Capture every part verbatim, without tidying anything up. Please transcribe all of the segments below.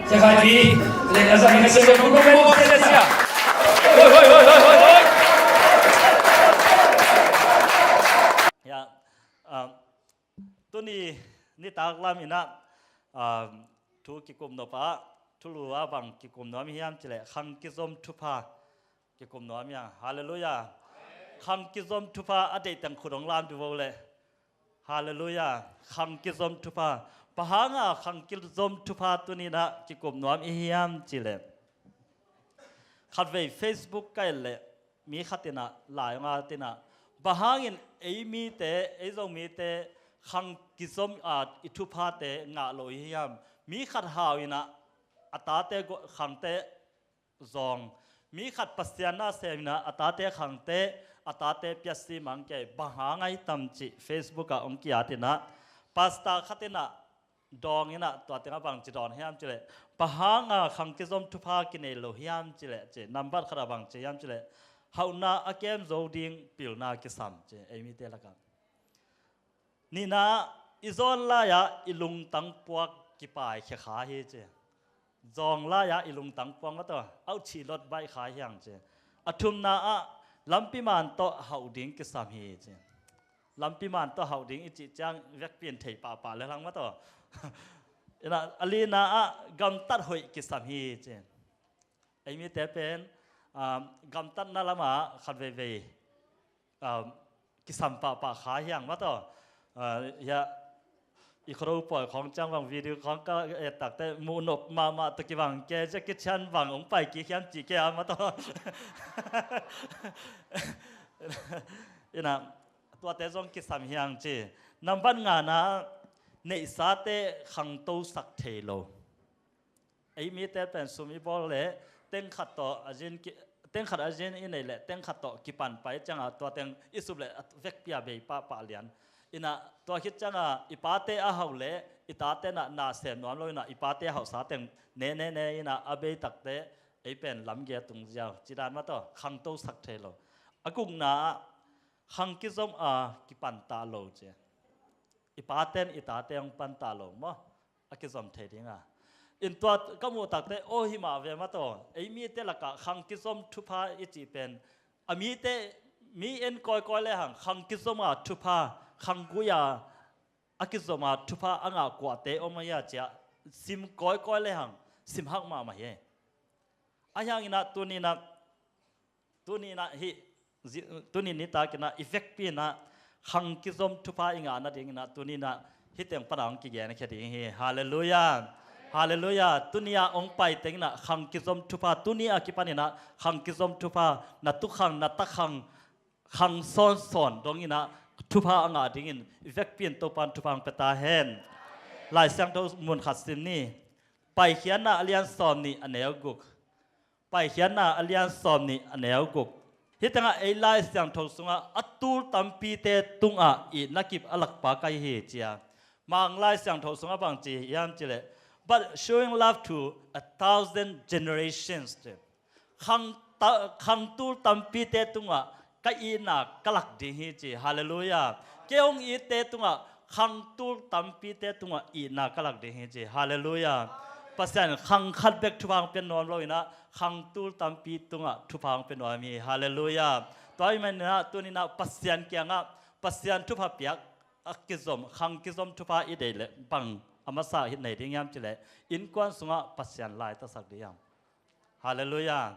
Sia Khai Pi, le ka zang ka sia ka kum ka kum ka sia. Hoi, hoi, hoi, hoi, hoi, hoi. Ya, um, tuni nitak lam inah, um, thu kikum nop ah, thulu ah bang kikum nuam hiam cileh, khang kizom thupha kikum nuam hiam. Halleluiah. Khang kizom thupha a deih teng khut hong lam dih vo leh. Halleluiah. Khang kizom thupha. Bang hanga khang kizom thupha tuni inah kikum nuam i hiam cileh, khatvei Facebook ka et leh mi khat inah lai hong at inah, bang hangin ei mite, ei Zomite khang kizom a i thuphate ngah lo i hiam? Mi khat hau inah a tate khangte zawng, mi khat Pasian na sem inah a tate khangte, a tate piasi mang kei, bang hang ahi tam cih Facebook ah hong ki-at inah, pastor khat inah dawng inah, tua tengah bangci dawn hiam cileh, bang hanga khang kizom thupha kinei lo hiam cileh, ci nambat khat ah bangci hiam cileh, hauhna a kem zo ding pilna kisam, ci ei mite lakah. Nihna, i zawn lai-ah i lungtang puak kipaikhia kha hi ci. Zawng lai-ah i lungtang puak mataw, auh cih lot baih kha hiang ci. A thumna ah lampi man tawh hauh ding kisam hi ci. Lampi man tawh hauh ding i cih ciang vekpi in thei pahpah le hlang mataw. Inah, a lina ah gamtat hoih kisam hi ci. Ei mite pen, um, gamtatna lamah khat veivei, um, kisam pahpah kha hiang mataw. Uh, ya, i khoro pawi khawng ciang bang video khawng ka et takte muh nop mahmah tawh kibang ke, Jackie Chan bang hong pai kik hiam cih ke a mataw. Inah, tuate zong kisam hiang ci. Nambat ngana, neihsate khangtosak thei lo. Ei mite pen sum i bawl leh teng khat tawh a zin ki, teng khat a zin i neih leh teng khat tawh kipan pai ciangah tua teng i sup leh a vekpi a bei pahpah lian. Inah tua khit ciangah i pate a hauh leh i tate na, na sem nuam lo inah i pate a hauhsa teng ne ne ne inah a bei takte ei pen lamge a tung ziau. Ci dan mataw, khangtosak thei lo. A gukna ah khang kizom a kipan ta lo ci. I paten i tate hong pan ta lo maw? A kizom thei dinga. In tua ka muh takte aw hi mah ve mataw. Ei mite lakah khang kizom thupha i cih pen a mite, mi en kawikawi le hang khang kizom a thupha, khang gui a a kizom a thupha a ngah kuate om a hia ci-a sim kawikawi le hang sim hak mahmah hi. A hiang inah tuni inah, tuni inah hih zi-, tuni nitak inah i vekpi inah khang kizom thupha i ngah nading inah tuni inah hih teng pana hong kigenkhia ding hi. Halleluiah. Halleluiah. Tuni a hong pai teng inah khang kizom thupha, tuni a kipan inah khang kizom thupha, na tukhang, na takhang, khang sawnsawn dong inah thupha a ngah dingin i vekpi in Topan thupha hong pia ta hen. Lai Siangtho mun khat sim ni. Paikhiatna a lian sawm nih a neu guk. Paikhiatna a lian sawm nih a neu guk. Hih tengah ei Lai Siangtho sungah a tul tampite tungah itna kip a lakpa ka hi hi ci-a. Mang Lai Siangtho sungah bangci hiam cileh, "But showing love to a thousand generations," ci. Khang ta-, khang tul tampite tungah ka itna ka lak ding hi ci. Halleluiah. Kei hong itte tungah khang tul tampite tungah itna ka lak ding hi ci. Halleluiah. Pasian khang khat bek thupha hong pia nuam lo inah khang tul tampi tungah thupha hong pia nuam hi. Halleluiah. Tua ahih manin ah tuni inah Pasian kiangah Pasian thupha piak a kizom, khang kizom thupha i deih leh bang a masa hih nei ding hiam cileh, innkuan sungah Pasian laitaksak ding hiam? Halleluiah.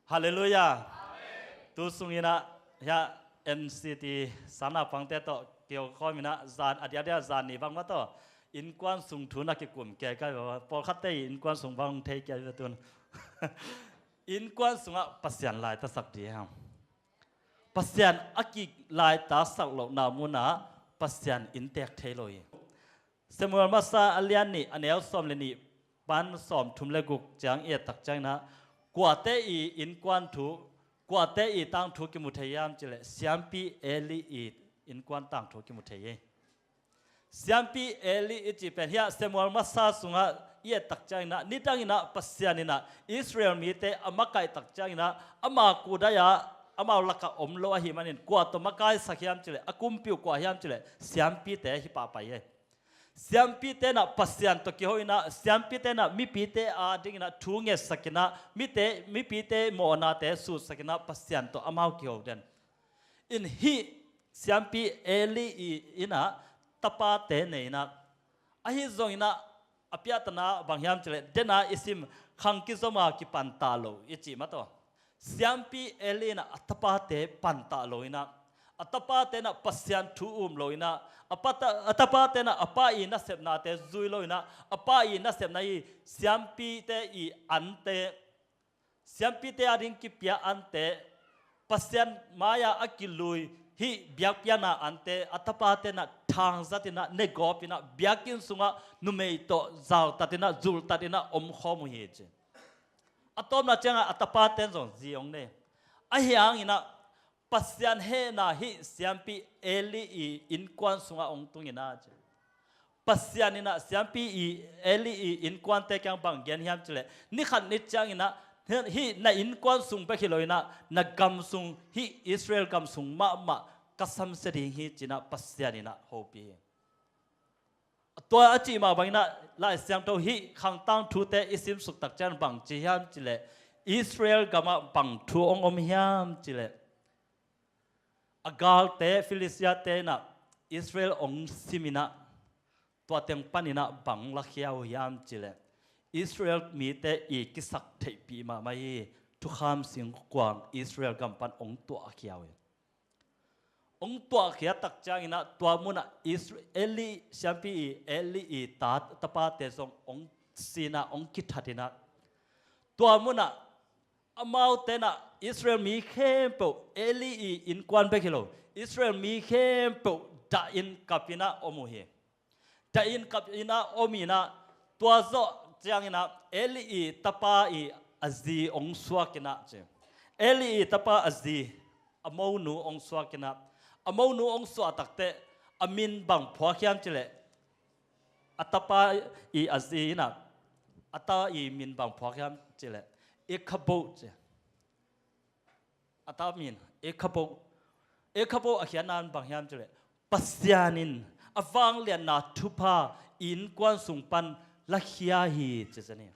Halleluiah. Tu sung inah hia N C T sangnaupangte tawh kiokhawm inah zan a diakdiak zan nih bang mataw innkuan sung thu na kikum kei ka hi. Pawlkhatte i innkuan sung bang thei kei ve tun. Innkuan sungah Pasian laitaksak ding hiam? Pasian a kilaitaksak lohna munah Pasian inntek thei lo hi. Samuel masa a lian nih a neu sawm le nih pan sawm thum le guk ciang i et tak ciang inah kuate i innkuan thu, kuate i tangthu kimu thei hiam cileh siampi Eli i innkuan tangthu kimu thei hi. Siampi Eli i cih pen hia Samuel masa sungah i et tak ciang inah nidang inah Pasian inah Israel mite a makaih tak ciang inah ama kudai-ah amau lakah om lo ahih manin kua tawh makaisak hiam cileh, a kumpi uh kua hiam cileh siampite hi pahpah hi. Siampite in ah Pasian tawh kiho in ah, siampite in ah mipite ading in ah thu ngetsak in ah, mite, mipite mawhnate sutsak in ah Pasian tawh amau kiho den. In hih siampi Eli i in ah tapate nei in ah, ahi zongin ah a piahtana bang hiam cih leh, den a i sim, khang kizom a kipantah lo i cih mah tawh, siampi Eli in ah a tapate pantah lo in ah, a tapate in ah Pasian thu um lo in ah, a pata-, a tapate in ah a pa i nasepnate zui lo in ah, a pa i nasepna i siampite i ante, siampite ading kipia ante, Pasian mai-ah a kilui hih biakpiakna ante, a tapate in ah thangzat in ah, negawp in ah, biakinn sungah numei tawh zautat in ah, zultat in ah omkhawm uh hi ci. A tawpna ciangah a tapate in zong zi hong nei. Ahi hangin ah Pasian hehna hih siampi Eli i innkuan sungah hong tung in ah ci. Pasian in ah siampi i Eli i innkuante kiang bang gen hiam cih leh, ni khat ni ciangin ah, hih na innkuan sung bek hi lo in ah, na gam sung, hih Israel gam sung mahmah ka samsia ding hi ci in ah Pasian in ah hopih hi. Tua a cih mah bangin ah Lai Siangtho hih khang tangthute i simsuk tak ciang bang ci hiam cih leh, Israel gamah bang thu hong om hiam cih leh, a galte Filistiate in ah Israel hong sim in ah, tua teng panin ah bang lakhia uh hiam cih leh, Israel mite i kisak theihpih mahmah i thukham singkuang Israel gam pan hong tuahkhia uh hi. Hong tuahkhia tak ciangin ah tua munah Isra-, Eli, siampi i Eli i ta, tapate zong hong si in ah, hong kithat in ah, tua munah amaute in ah Israel mi khempeuh, Eli i innkuan bek hi lo, Israel mi khempeuh dahin kapin ah om uh hi. Dahin kapin ah om in ah, tua zawh ciangin ah Eli i tapa i a zi hong suak in ah ci. Eli i tapa a zi, a monu hong suak in ah, a monu hong suah takteh a min bang phuak hiam cih leh, a tapa i a zi in ah, a ta i min bang phuak hiam cih leh, Ikhabod ci. A ta min Ikhabod. Ikhabod a khiatna in bang hiam cih leh, Pasian in a vangliatna thupha innkuan sung pan lakhia hi ci zen hi.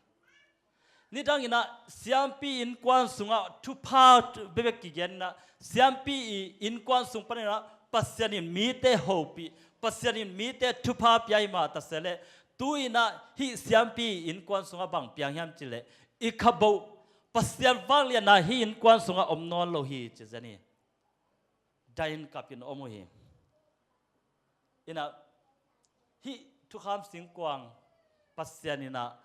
Nidangin ah siampi innkuan sungah thupha bekbek kigen in ah, siampi i innkuan sung panin ah Pasian in mite hopih, Pasian in mite thupha pia hi mah ta se leh, tu-in ah hih siampi innkuan sungah bang piang hiam cih leh, Ikhabod, Pasian vangliatna hih innkuan sungah om nawn lo hi ci zen hi. Dahin kapin om uh hi. In ah hih thukham singkuang Pasian in ah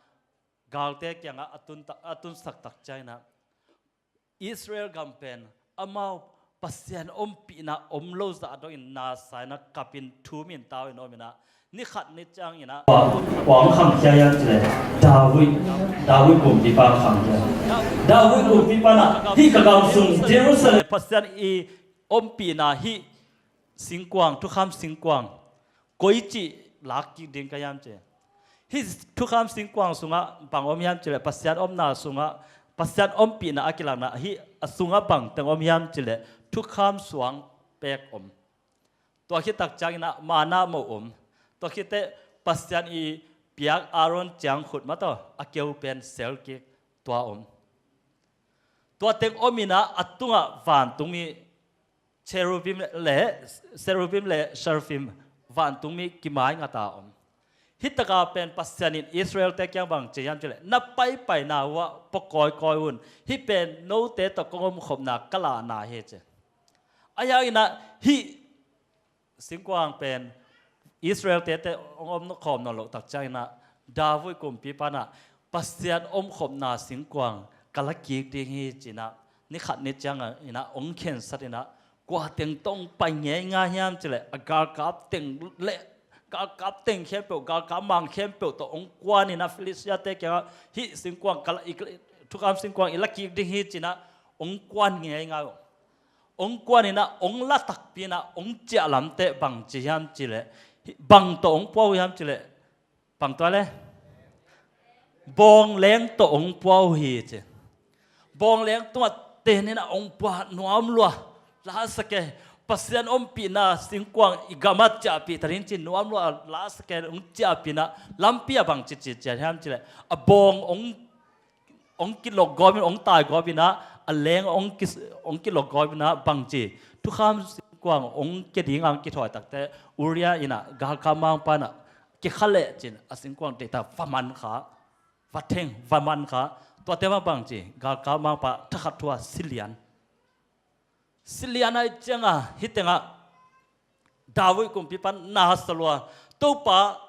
galte kiangah a tun ta-, a tunsak tak ciangin ah, Israel gam pen amau Pasian ompihna om lo zah dongin nasa in ah kapin thum in tau in om in ah, ni khat ni ciangin ah, kua, kua hong khangkhia hiam cih leh, David, David kumpipa khangkhia. David kumpipa in ah hih ka gam sung Jerusalem Pasian i ompihna hih singkuang, thukham singkuang koici lak kik ding ka hiam ci. Hih thukham singkuang sungah bang om hiam cih leh, Pasian omna sungah, Pasian ompihna a kilakna hih a sungah bang teng om hiam cih leh, thukham suang pek om. Tua khit tak ciangin ah manna moh om. Tua khit teh Pasian i piak Aaron ciangkhut mah tawh a keu pen sel kik, tua om. Tua teng om in ah a tungah vantungmi cherubim le, cherubim le seraphim, vantungmi kimai ngat a om. Hih taka pen Pasian in Israel-te kiang bang ci hiam cih leh, na paipaina uh ah pua kawikawi un. Hih pen note tawh kong omkhopna ka lahna hi ci. Ahi hangin ah hih singkuang pen Israel-te tawh hong omkhawm nawn loh tak ciangin ah, David kumpipa in ah Pasian omkhopna singkuang ka la kik ding hi ci-in ah, ni khat ni ciangin ah hong khensat in ah, kua teng tawh hong pai ngeingai hiam cih leh, a galkap teng le, galkap teng khempeuh, galkap mang khempeuh tawh hong kuan in ah, Filistia-te kiangah hih singkuang ka la, i, thukham singkuang i la kik ding hi ci-in ah hong kuan ngeingai uh. Hong kuan in ah, hong la takpi in ah, hong ciah lam teh bang ci hiam cih leh, bang tawh hong pua uh hiam cih leh, bang tua leh, bawngleng tawh hong pua uh hi ci. Bawngleng tungah ten in ah hong pua, nuam lua, la sak e, Pasian ompihna singkuang i gamah ciahpih ta ding ci-in nuam lua, la saken hong ciahpihna lampi ah bang ci ci ciat hiam cileh, a bawng hong, hong kilok gawpin, hong tai gawpin ah, a leng hong ki, hong kilok gawpin ah bang ci, thukham singkuang hong kia dingah hong kithawi takteh, Uria in ah galkap mangpa in ah kikha leh ci-in a singkuang deihtak va man kha, va theng, va man kha. Tuate mah bang ci, galkap mangpa thakhat thu-a si lian. Si lian ahih ciangah, hih tengah David kumpipa na sa lua, Topa,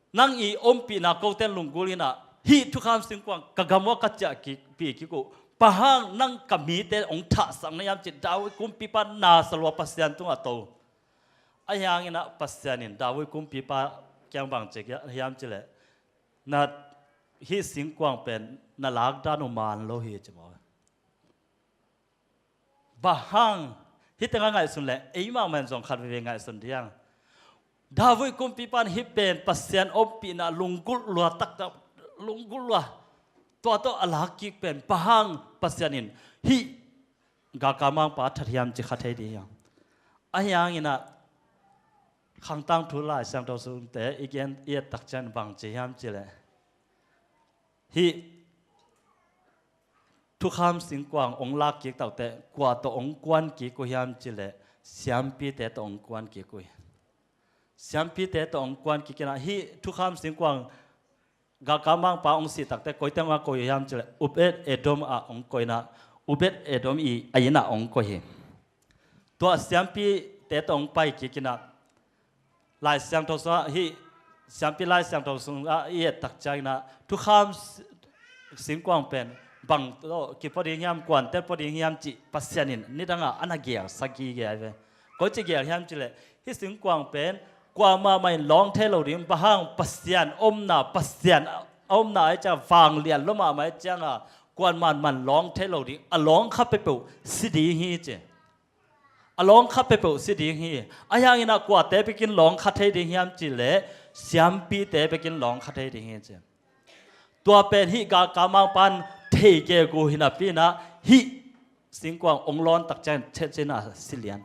nang i ompihna kote lunggulh in ah, hih thukham singkuang ka gam uah ka ciahpih kik uh. Bang hang nang ka mite hong thahsak na hiam ci, David kumpipa na sa lua, Pasian tungah to. Ahi hangin ah Pasian in David kumpipa kiang bang ci hiam cileh, na hih singkuang pen na lakdan uh man lo hi ci maw. Bang hang, hih tengah ngaihsun leh, ei mahmah in zong khat veve ngaihsun ding. David kumpipa in hih pen Pasian ompihna lunggulh lua taktak, lunggulh lua, tua tawh a lak kik pen bang hang Pasian in hih galkap mangpa that hiam ci kha thei ding hiam. Ahi hangin ah Khang Tangthu Lai Siangtho sungte i gen, i et tak ciang bang ci hiam cileh, hih thukham singkuang hong lak kik takteh kua tawh hong kuan kik uh hiam cileh, siampite tawh hong kuan kik uh hi. Siampite tawh hong kuan kik in ah, hih thukham singkuang galkap mangpa hong sih takteh koi teng ah koih uh hiam cileh, Obed Edom ah hong koih in ah, Obed Edom i a inn ah hong koih hi. Tua siampite tawh hong pai kik in ah, Lai Siangtho sungah, hih siampi Lai Siangtho sungah i et tak ciangin ah, thukham s-, singkuang pen bang tawh kipua ding hiam, kuante pua ding hiam cih Pasian in nidangah a na gelsak gige hi ve. Koici gel hiam cileh, hih singkuang pen kuamah mah in lawng thei lo ding, bang hang Pasian omna, Pasian a omna ahih ciangah vanglian lua mahmah ahih ciangah, kuamah mah in lawng thei lo ding, a lawng kha peuhpeuh si ding hi ci. A lawng kha peuhpeuh si ding hi. Ahi hangin ah kuate bekin lawng kha thei ding hiam cileh, siampite bekin lawng kha thei ding hi ci. Tua pen hih galkap mangpa in thei gegu hi napi in ah, hih singkuang hong lawn tak ciangin cetcin ah si lian.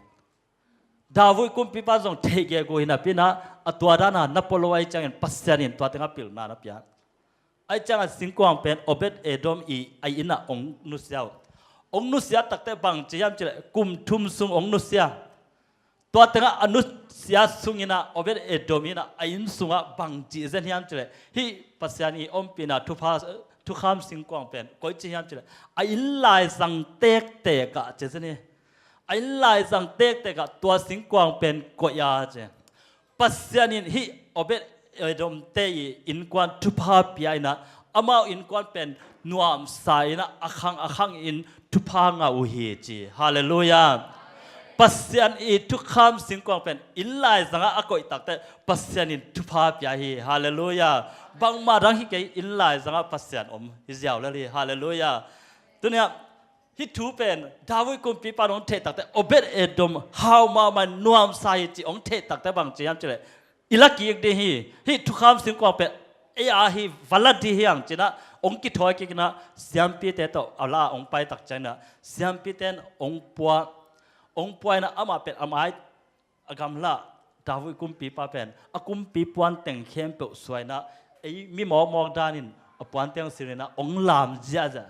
David kumpipa in zong thei gegu hi napi in ah, a tua dan a na pua lo ahih ciangin Pasian in tua tengah pilna na pia. Ahih ciangah singkuang pen Obed Edom i a inn ah hong nusia uh. Hong nusia takteh bang ci hiam cileh, kum thum sung hong nusia. Tua tengah a nusia sungin ah Obed Edom in ah a inn sungah bang ci zen hiam cileh, hih Pasian i ompihna thupha, thukham singkuang pen koici hiam cileh, a inn laizang tektek ah ci zen hi. A inn laizang tektek ah tua singkuang pen koih a ci. Pasian in hih Obed Edom-te i innkuan thupha pia in ah, amau innkuan pen nuamsa in ah, a khang a khangin thupha ngah uh hi ci. Halleluiah. Pasian i thukham singkuang pen inn laizangah a koih takteh Pasian in thupha pia hi. Halleluiah. Bangmah dang hi kei, inn laizangah Pasian om hi ziau lel hi. Halleluiah. Tuni-ah hih thu pen David kumpipa in hong theih takteh, Obed Edom hau mahmah in nuamsa hi cih hong theih takteh bang ci hiam cileh, i la kik ding hi. Hih thukham singkuang pen ei a hi, va la ding hi hang ci-in ah hong kithawi kik in ah, siampite tawh a la hong pai tak ciangin ah, siampite in hong pua, hong pua in ah, amah pen a mai a gamla, David kumpipa pen a kumpi puan teng khempeuh suah in ah, ei mi mawkmawk danin a puan teng silh in ah hong lam ziahziah,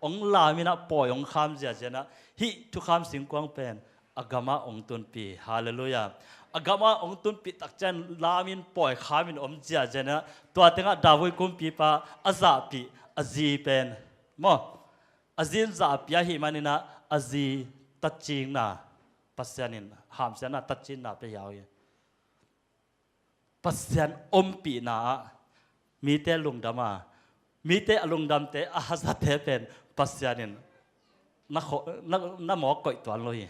hong lam in ah pawi hong kham ziahziah in ah, hih thukham singkuang pen a gamah hong tunpih. Halleluiah. A gamah hong tunpih tak ciang lamin pawi khamin om ziahziah in ah, tua tengah David kumpipa a zahpih a zi pen maw, a zi in zahpih ahih manin ah a zi tatcingna, Pasian in hamsiatna, tatcingna pia hi. Pasian ompihna ah mite lungdam a, mite a lungdamte, a hazate pen Pasian in na kho-, na, na mawk koih tuan lo hi.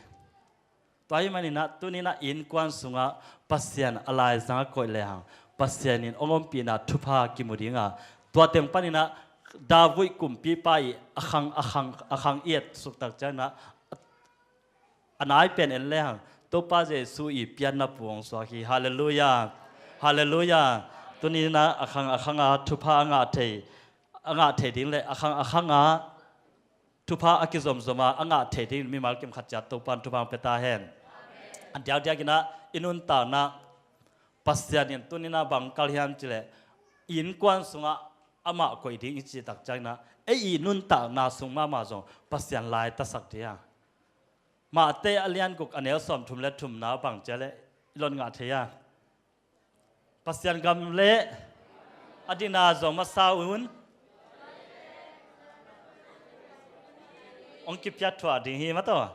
Tua ahih manin ah tuni-in ah innkuan sungah Pasian a laizang a koih lehang, Pasian in hong ompihna thupha kimu ding a, tua teng panin ah David kumpipa i a khang, a khang, a khang i et suk tak ciangin ah, a nai pen en lehang, Topa Jesu i pianna pu hong suak hi. Halleluiah. Halleluiah. Tuni-in ah a khang a khanga thupha a ngah thei, a ngah thei ding le a khang a khanga thupha a kizomzom a, a ngah thei dingin mimal kim khat ciat Topa in thupha hong pia ta hen. A diakdiakin ah i nuntakna Pasian in tuni-in ah bang kalh hiam cih leh, i innkuan sungah amah koih ding i cih tak ciangin ah, ei i nuntakna sung mahmah zong Pasian laitasak ding a. Mate a lian guk a neu sawmthum le thumna bang ci a leh i lawng ngah thei a. Pasian gam le a dikna zong masa un. Hong kipiak thuah ding hi mah tawh.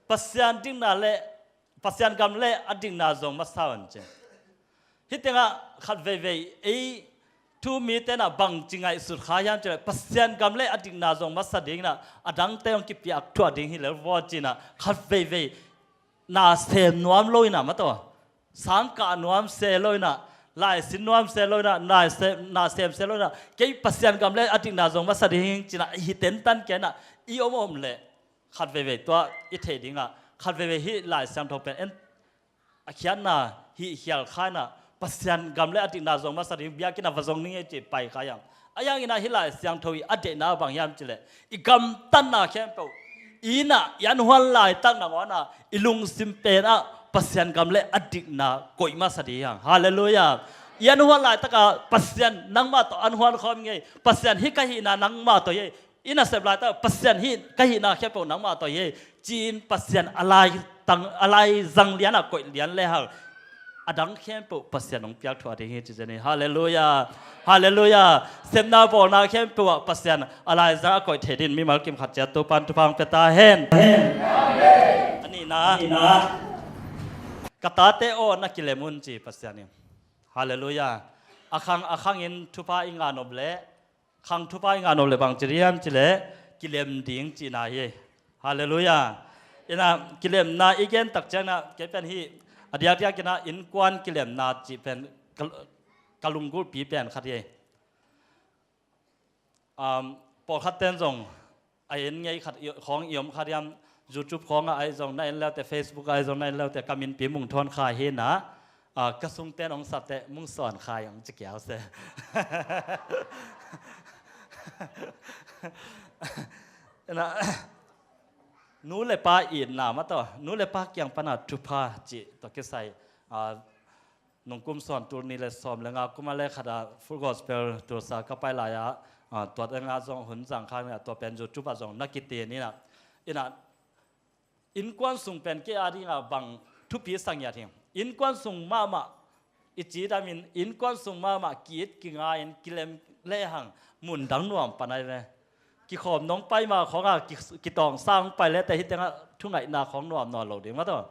Pasian dikna le, Pasian gam le a dikna zong masa un ci. Hih tengah khat veivei ei thu mite in ah bangci ngaihsut kha hiam cih leh, Pasian gam le a dikna zong masa ding in ah, a dangte hong kipiak thuah ding hi lel vaw ci-in ah, khat veivei na sem nuam lo in ah mah tawh, sang kah nuam se lo in ah, lai sin nuam se lo in ah, na sem, na sem se lo in ah, kei Pasian gam le a dikna zong masa ding hi ci-in ah, hih tentan kia in ah i om om leh, khat veivei tua i theih ding a, khat veivei hih Lai Siangtho pen en a khiatna hih khial kha in ah, Pasian gam le a dikna zong masa ding, biakinn ah va zong ning ei ci pai kha hiam. Ahi hangin ah hih Lai Siangtho i a deihna bang hiam cih leh, i gamtatna khempeuh, i inn ah i an huan laitak nangawn ah i lungsim pen ah Pasian gam le a dikna koih masa ding hi hang. Halleluiah. I an huan laitak ah Pasian nangmah tawh an huan khawm ing ei. Pasian hih ka hihna nangmah tawh hi ei. I nasep laitak Pasian hih ka hihna khempeuh nangmah tawh hi ei ci-in Pasian a lai tang, a lai zang lian ah koih lian le hang, a dang khempeuh Pasian hong piak thuah ding hi ci zen hi. Halleluiah. Halleluiah. Sepna bawlna khempeuh ah Pasian a lai zang a koih thei dingin mimal kim khat ciat Topa'n thupha hong pia ta hen. A nihna, ka tate aw, na kilem un ci Pasian in. Halleluiah. A khang a khangin thupha i ngah nop leh, khang thupha i ngah nop leh bang ci ding hiam cih leh, kilem ding cihna hi. Halleluiah. In ah kilemna i gen tak ciangin ah kei pen hih a diakdiakin ah innkuan kilemna cih pen ka, ka lunggulhpi pen khat hi. Um, pawlkhatte'n zong a en ngei khat i, khawng i om kha diam, YouTube khawng ah ahi zong na en leute, Facebook ah ahi zong na en leute, ka minpi Mung Thawn Khai hi in ah, ah, ka sungte'n hong sa teh Mung Sawn Khai hong ci kei se. In ah, nu le pa itna mah tawh, nu le pa kiang pan ah thupha cih tawh kisai, ah, nungkum sawm tul nih le sawm le nga kum a le khat ah Full Gospel Tulsa ka pai lai-a, ah, tua teng ah zong hun zang kha in ah, tua pen YouTube ah zong na kiten in ah. In ah, innkuan sung pen kei a dingin ah bang thupi sa ngiat hiam. Innkuan sung mahmah i cidam in, innkuan sung mahmah ki-it kingai in kilem le hang mun dang nuam pan ahi ve. Kikhawm nong pai ma khawng ah, ki, kitawngsa hong pai le teh hih teng ah thungaihna khawng nuam nawn lo ding mah tawh.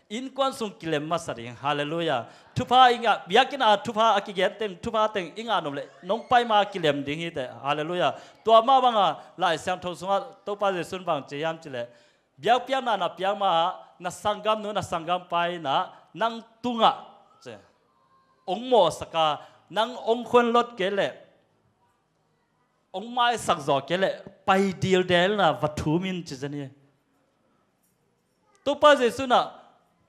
Innkuan sung kilem masa ding. Halleluiah. Thupha i ngah, biakinn ah thupha a kigen teng, thupha teng i ngah nop leh nong pai ma kilem ding hi teh. Halleluiah. Tua mah bang a Lai Siangtho sungah Topa Jesu'n bang ci hiam cih leh, biakpiakna na piak ma-ah na sanggamnu na sanggampa in ah nang tungah, ci, hong mawhsak a, nang hong khuanlot kei leh, hong maisak zawh kei leh, pai dildel in ah va thum in ci zen hi. Topa Jesu'n ah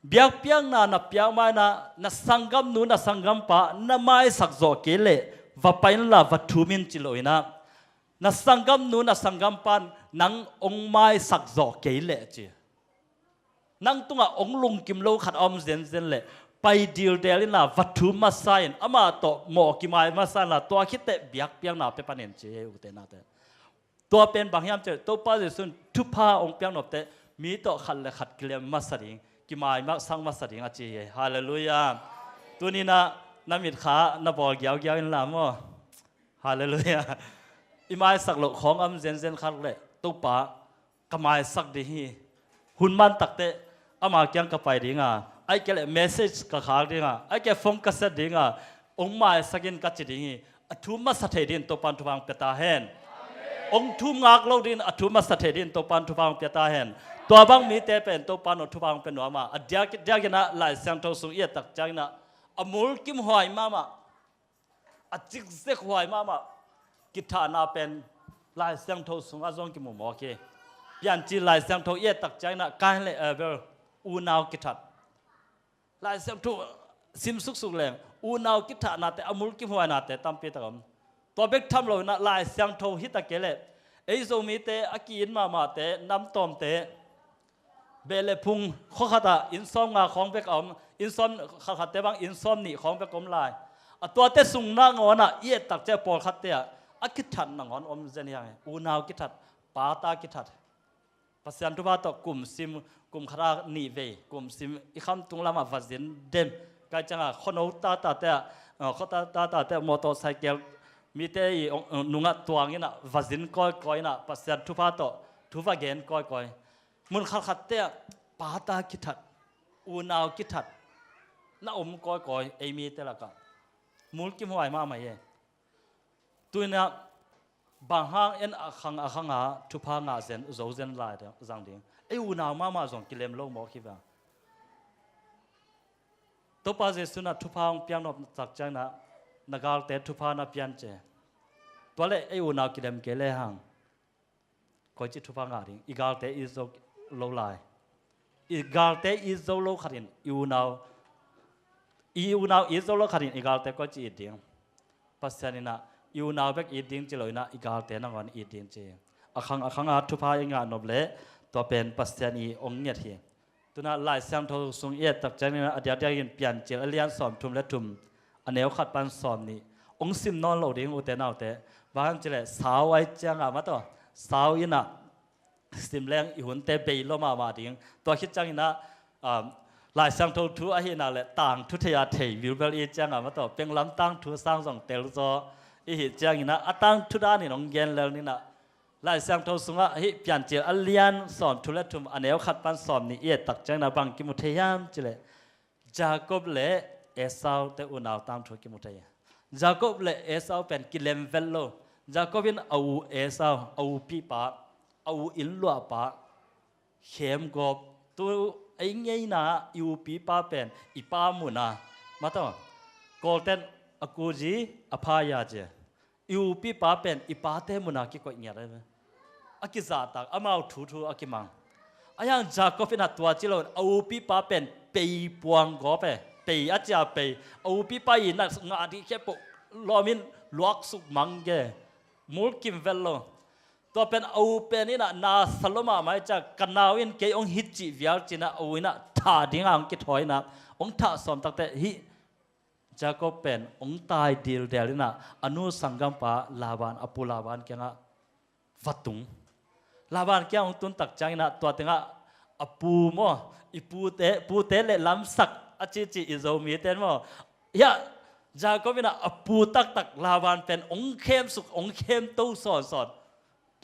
biakpiakna na piak ma-in ah na sanggamnu na sanggampa na maisak zawh kei leh, va pai inla va thum in ci lo in ah, na sanggamnu na sanggampa in nang hong maisak zawh kei leh, ci. Nang tungah hong lungkim lo khat a om zenzen leh, pai dildel inla va thum masa in, amah tawh mawh kimai masa inla, tua khit teh biakpiakna pia pan in, ci hi, ute naute. Tua pen bang hiam cih leh Topa Jesu'n thupha hong piak nop teh mi tawh khat le khat kilem masa ding, kimaisak masa ding a ci hi. Halleluiah. Tuni-in ah na mitkha na bawl giaugiau inla maw. Halleluiah. I maisak loh khawng a om zenzen khat leh, Topa, ka maisak ding hi. Hun man tak teh ama kiang ka pai ding a, ahih kei leh message ka khak ding a, ahih kei leh phone ka set ding a, hong maisak in ka ci ding hi. A thum masa thei dingin Topa'n thupha hong pia ta hen. Hong thum ngak lo dingin a thum masa thei dingin Topa'n thupha hong pia ta hen. Tua bang mite pen Topa'n hong thupha hong pia nuam a, a diak, diakin ah Lai Siangtho sung i et tak ciangin ah, a mulkimhuai mahmah, a cikzekhuai mahmah kithahna pen Lai Siangtho sungah zong kimu mawk hi. Piancil Lai Siangtho i et tak ciangin ah Kain le Abel unau kithat. Lai Siangtho sim suksuk leng unau kithahnate, a mulkimhuainate tampi tak om. Tua bek tham lo in ah Lai Siangtho hi ta kei leh, ei Zomite a ki-it mahmahte, namtawmte, Beh le phung khua khatah inn sawm nga khawng bek a om, inn sawm khatkhatte bang inn sawm nih khawng bek om lai. A tuate sung nangawnah i et tak ciang pawlkhatte ah a kithat nangawn om zen hi hang. Unau kithat, pata kithat. Pasian thupha tawh kum sim, kum khatah nih vei kum sim, i khamtung lamah va zin dem. Kai ciangah khuano tatate ah, khuata tatate ah motorcycle mite i nungah tuang inah va zin kawikawi inah Pasian thupha tawh thu va gen kawikawi. Mun khatkhatte ah pata kithat, unau kithat na om kawikawi ei mite lakah. Mulkimhuai mahmah hi. Tuinah bang hang en a khang a khanga thupha ngah zen zo zen lai zang ding. Ei unau mahmah zong kilem lo mawk hi vang. Topa Jesu na thupha hong piaknop tak ciangna na galte thupha na piance. Tua le ei unau kilem kei le hang. Koici thupha ngah ding, i galte i zo lo lai. I galte i zo lo khatin i unau, i unau i zo lo khatin i galte koici it ding. Pasian inah i unau bek it ding ci lo inah i galte nangawn it ding ci. A khang a khanga thupha i ngah nop le tua pen Pasian i ong nget hi. Tunah Lai Siangtho sung i et tak ciangin a diakdiakin Piancil a lian sawmthum le thum a neu khat pan sawm nih. Ong sim nawn lo ding ute naute. Bang hang cileh sau ai cianga mataw, sau inah sim leng i hunte bei lo mahmah ding. Tua khit cianginah Lai Siangtho thu ahihna le tangthu thei a thei bilbel i cianga mataw, penglam tangthu sang zong telzaw i hih cianginah a tangthu danin ong gen lel ninah Lai Siangtho sungah hih Piancil a lian sawmthum le thum a neu khat pan sawm nih i et tak ciangin a bang kimu thei hiam cileh Jacob le Esau te unau tangthu kimu thei. Jacob le Esau pen kilem vet lo. Jacob in a u Esau, a u pipa, a u innluahpa, khemgawp tu ei ngeina i u pipa pen i pa muna mataw, Kawlten a kuzi a phaya cia. I u pipa pen i pate muna kikoih ngiat ai ve. A kizahtak, amau thuthu a kimang. A yang Jacob in a tua ci lo in a u pipa pen pei puang gawp e, pei a cia pei. A u pipa i na ngah dih khia poh lawmin luaksuk mang ge. Mulkim vel lo. Tua pen a u pen inah na sa lo mahmah i cia ka nau in kei ong hit cih vial cinah a u inah tha dinga ong kithawi inah ong thah sawm takte hih Jacob pen ong tai dildel inah a nu sanggampa Laban, a pu Laban kiangah va tung. Laban kiang ong tun tak cianginah tua tengah a pu maw, i pute, pute le lamsak a cici i Zomite maw, hiah Jacob inah a pu taktak Laban pen ong khemsuk, ong khemto sawnsawn.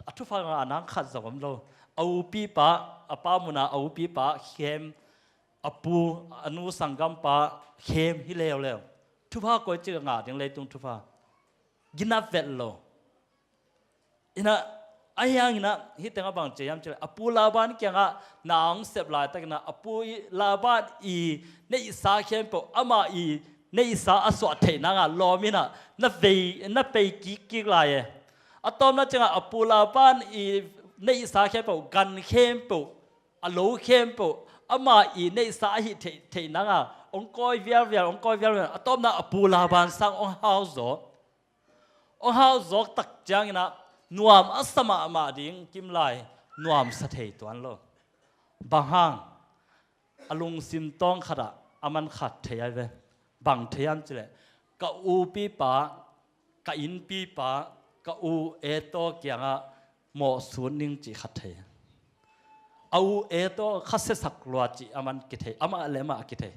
A thupha ngah nang khat zong om lo. A u pipa, a pa muna a u pipa khem, a pu, a nu sanggampa khem hi leuleu. Thupha koici ngah ding leitung thupha. Ginap vet lo. Inah a hianginah hih tengah bang cia hiam cileh a pu Laban kiangah na ong sep laitakinah a pu Laban i neihsa khempeuh, amah i neihsa a suah theih nangah lawminah na vei, na pei kikkik lai e. A tawpna ciangah a pu Laban i neihsa khempeuh, gan khempeuh, a lo khempeuh, amah i neihsa ahi theih, theih nangah ong kawi vialvial, ong kawi vialvial. A tawpna a pu Laban sang ong hauzaw. Ong hauzaw tak cianginah nuam a sa mahmah ding kimlai nuam sa thei tuan lo. Bang hang a lungsim tawng khatah a man khat thei ai ve. Bang thei hiam cileh ka u pipa, ka inn pipa, ka u Esau kiangah mawhsut ning cih khat thei. A u Esau kha siasak lua cih a man kithei, amah le amah a kithei.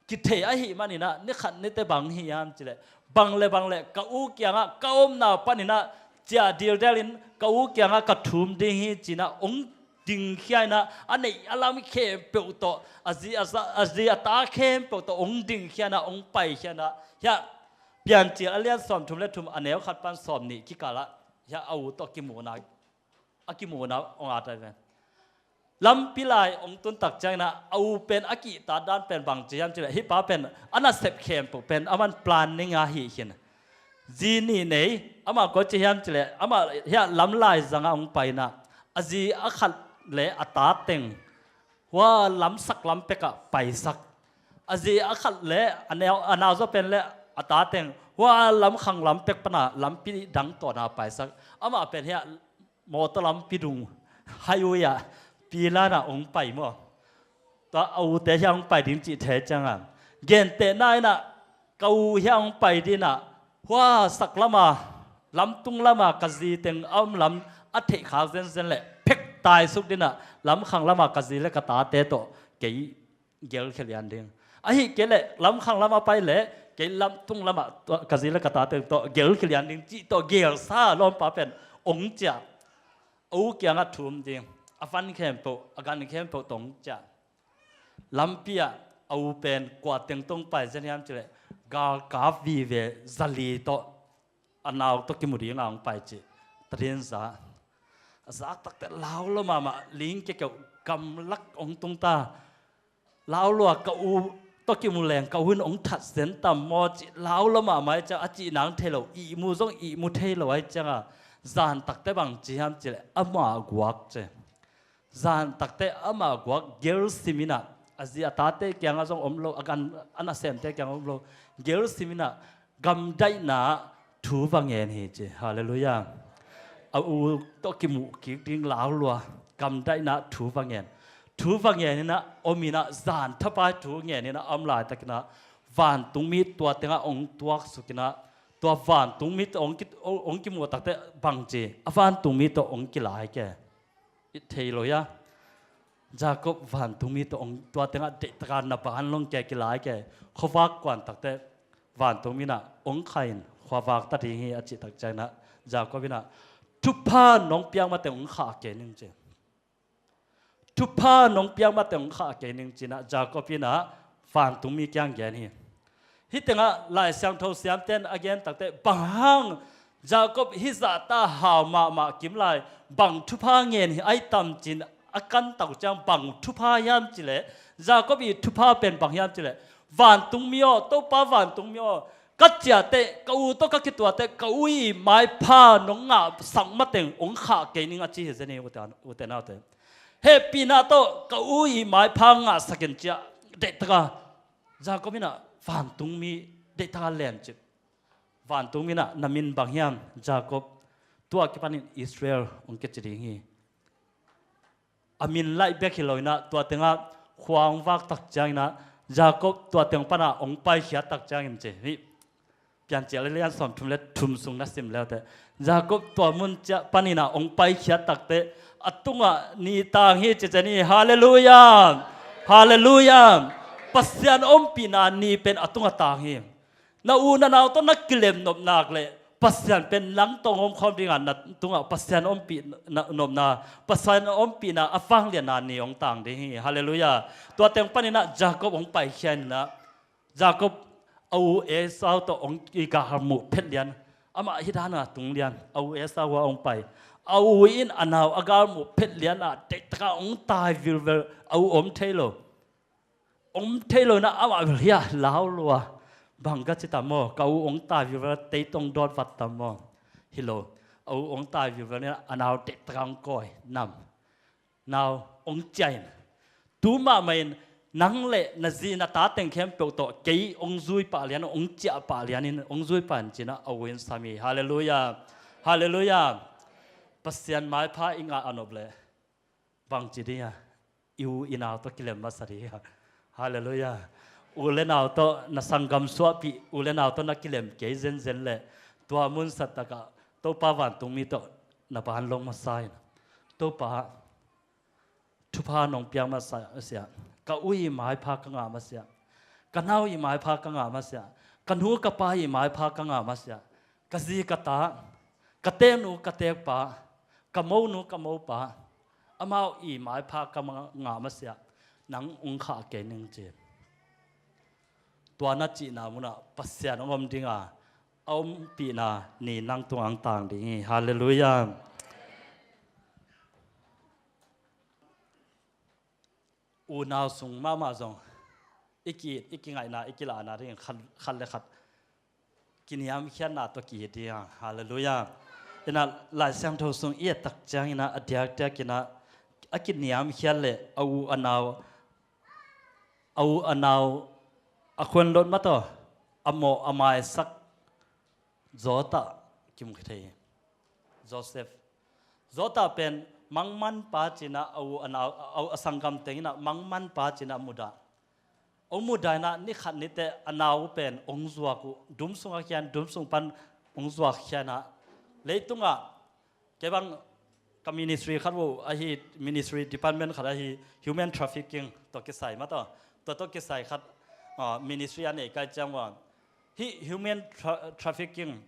Kithei ahih maninah ni khat nite bang hi hiam cileh bang le bang le ka u kiangah ka omna paninah ciah dildelin ka u kiangah ka thum ding hi cinah ong dingkhia inah a neih a lam khempeuh tawh a zi a, a zi a ta khempeuh tawh ong dingkhia inah ong paikhia inah hiah Piancil a lian sawmthum le thum a neu khat pan sawm nih kikalah hiah a u tawh kimuhna, a kimuhna ong at ai ve. Lampi lai ong tun tak cianginah a u pen a kihtat dan pen bang ci hiam cileh hih pa pen a nasep khempeuh pen a man plan ninga hih khin. Zi nih nei, amah koi ci hiam cileh amah hiah lam lai zangah ong painah a zi a khat le a ta teng hua lamsak lam pekah paisak. A zi a khat le a neu, a nauzaw pen le a ta teng hua lamkhang lam pek pana lampi dang tawna paisak. Amah pen hiah mawtaw lampi dung, highway ah Ilan ah hong pai maw? Tua a ute hiah hong pai ding cih thei ciangah, gentehna inah ka u hiah hong pai dinah, hua sak lama, lamtung lama ka zi teng a om lam a theihkhak zenzen leh phek taisuk dinah, lamkhang lama ka zi le ka tate tawh kei gelkhia lian ding. Ahi kei leh lamkhang lama pai leh kei lamtung lama ka zi le ka tate tawh gelkhia lian ding cih tawh gelsa lawmpa pen hong ciah. A u kiangah thum ding, a van khempeuh, a gan khempeuh tawh hong ciah. Lampi ah a u pen kua teng tawh hong pai zen hiam cih leh, galkap vive zali tawh a nau tawh kimu dingah hong pai cih. Tadin za. A zak takteh lau lua mahmah, ling kiakeuh, gamlak hong tung ta. Lau lua, ka u tawh kimu leng ka u in hong that zen tam maw cih lau lua mahmah ahih ciang a cih nang thei lo, ihmu zong ihmu thei lo ahih ciangah, zan takteh bang ci hiam cih leh amah guak ci. Zan takteh amah guak, gelsim inah, a zi a tate kiangah zong om lo, a gan a nasemte kiangah om lo, gelsim inah gamdaihna thu va ngen hi ci. Halleluiah. A u tawh kimuh kik ding lau lua, gamdaihna thu va ngen. Thu va ngen inah om inah, zan thapai thu ngen inah om laitakinah vantungmi tua tengah hong tuaksuk inah, tua vantungmi tawh hong ki, hong kimuh takteh bang ci, a vantungmi tawh hong kilai ke. I thei lo hia? Jacob vantungmi tawh hong, tua tengah deihtaka na ban long ke, kilai ke. Khuavak kuan takteh vantungmi inah hong kha in khuavak ta ding hi a cih tak cianginah Jacob inah, thupha nong piak mateng hong khah kei ning ci. Thupha nong piak mateng hong khah kei ning ci inah Jacob inah vantungmi kiang gen hi. Hih tengah Lai Siangtho siamten a gen takteh, bang hang Jacob hih zahta hau mahmah kim lai, bang thupha ngen hi ai tam ci-in a kan tak uh ciang bang thupha hiam cih leh, Jacob ii thupha pen bang hiam cih leh, vantungmi aw, Topa vantungmi aw, ka ciahteh, ka u tawh ka kituahteh, ka u ii maipha nong ngahsak mateng hong khah kei ning a ci hi zen hi, ute, ute naute. Hehpihna tawh ka u ii maipha ngahsak in ci-a deihtaka Jacob inah vantungmi deihtaka lencip. Vantungmi inah, na min bang hiam? Jacob. Tua kipanin Israel hong kici ding hi. A min laih bek hi lo inah, tua tengah khua hong vak tak cianginah, Jacob tua teng panah hong paikhiat tak ciangin ci hi. Piancil a lian sawmthum le thum sung na sim leuteh, Jacob tua mun ciah paninah hong paikhiat takteh a tungah ni tang hi ci zen hi. Halleluiah. Halleluiah. Pasian ompihna ni pen a tungah tang hi. Na u na nau tawh na kilem nop nak leh Pasian pen nang tawh hong omkhawm dingah, na tungah Pasian ompih na, nopna, Pasian ompihna a vanglianna ni hong tang ding hi. Halleluiah. Tua teng paninah Jacob hong paikhia inah, Jacob a u Esau tawh hong kigalmuh phet lian, amah hih danah tung lian, a u Esau ah hong pai. A u in a nau a galmuh phet lianah deihtaka hong tai vilvel, a u om thei lo. Om thei lo inah amah bel hiah lau lua. Bang ka ci tam maw? Ka u hong tai vilvel, tei tawh hong dawt vat tam maw? Hi lo. A u hong tai vilvel inah a nau deihtaka hong kawi nam. Nau, hong ciah in. Tu mahmah in nang le na zi na ta teng khempeuh tawh kei hong zui pah lian, hong ciah pah lianin, hong zui pah in ci-inah a u in sam hi. Halleluiah. Halleluiah. Pasian maipha i ngah a nop leh bangci ding a, i u i nau tawh kilem masa ding a. Halleluiah. U le nau tawh na sanggam suahpih, u le nau tawh na kilem kei zenzen leh tua munsat takah Topa vantungmi tawh na ban long masa in, Topa, thupha nong piak masiah, ka u i maipha ka ngah masiah, ka nau i maipha ka ngah masiah, ka nu ka pa i maipha ka ngah masiah, ka zi ka ta, ka teeknu ka teekpa, ka monu ka mopa, amau i maipha ka ma-, ngah masiah nang hong khah kei ning ci. Tua na cihna munah Pasian hong om ding a, a ompihna ni nang tungah hong tang ding hi. Halleluiah. Unau sung mahmah zong i ki-it, i kingaihna, i kilahna ding khat, khat le khat kiniamkhiatna tawh ki-it ding a. Halleluiah. Inah Lai Siangtho sung i et tak cianginah a diakdiakinah a kiniamkhiat le a u a nau, a u a nau a khuan lot mah tawh a mawh a maisak Joseph kimu thei hi. Joseph. Joseph pen Mangmanpa cinah a u a nau, a u a sanggam teng inah mangmanpa cinah mudah. Ong mudah inah ni khat ni teh a nau pen ong zuak uh, dum sungah khian, dum sung pan ong zuak khianah leitungah, kei bang ka ministry khat uh ahi, ministry department khat ahi, human trafficking tua kisai mah tawh, tua tua kisai khat, ah, ministry a nei kai ciang uh a, hih human tra-, trafficking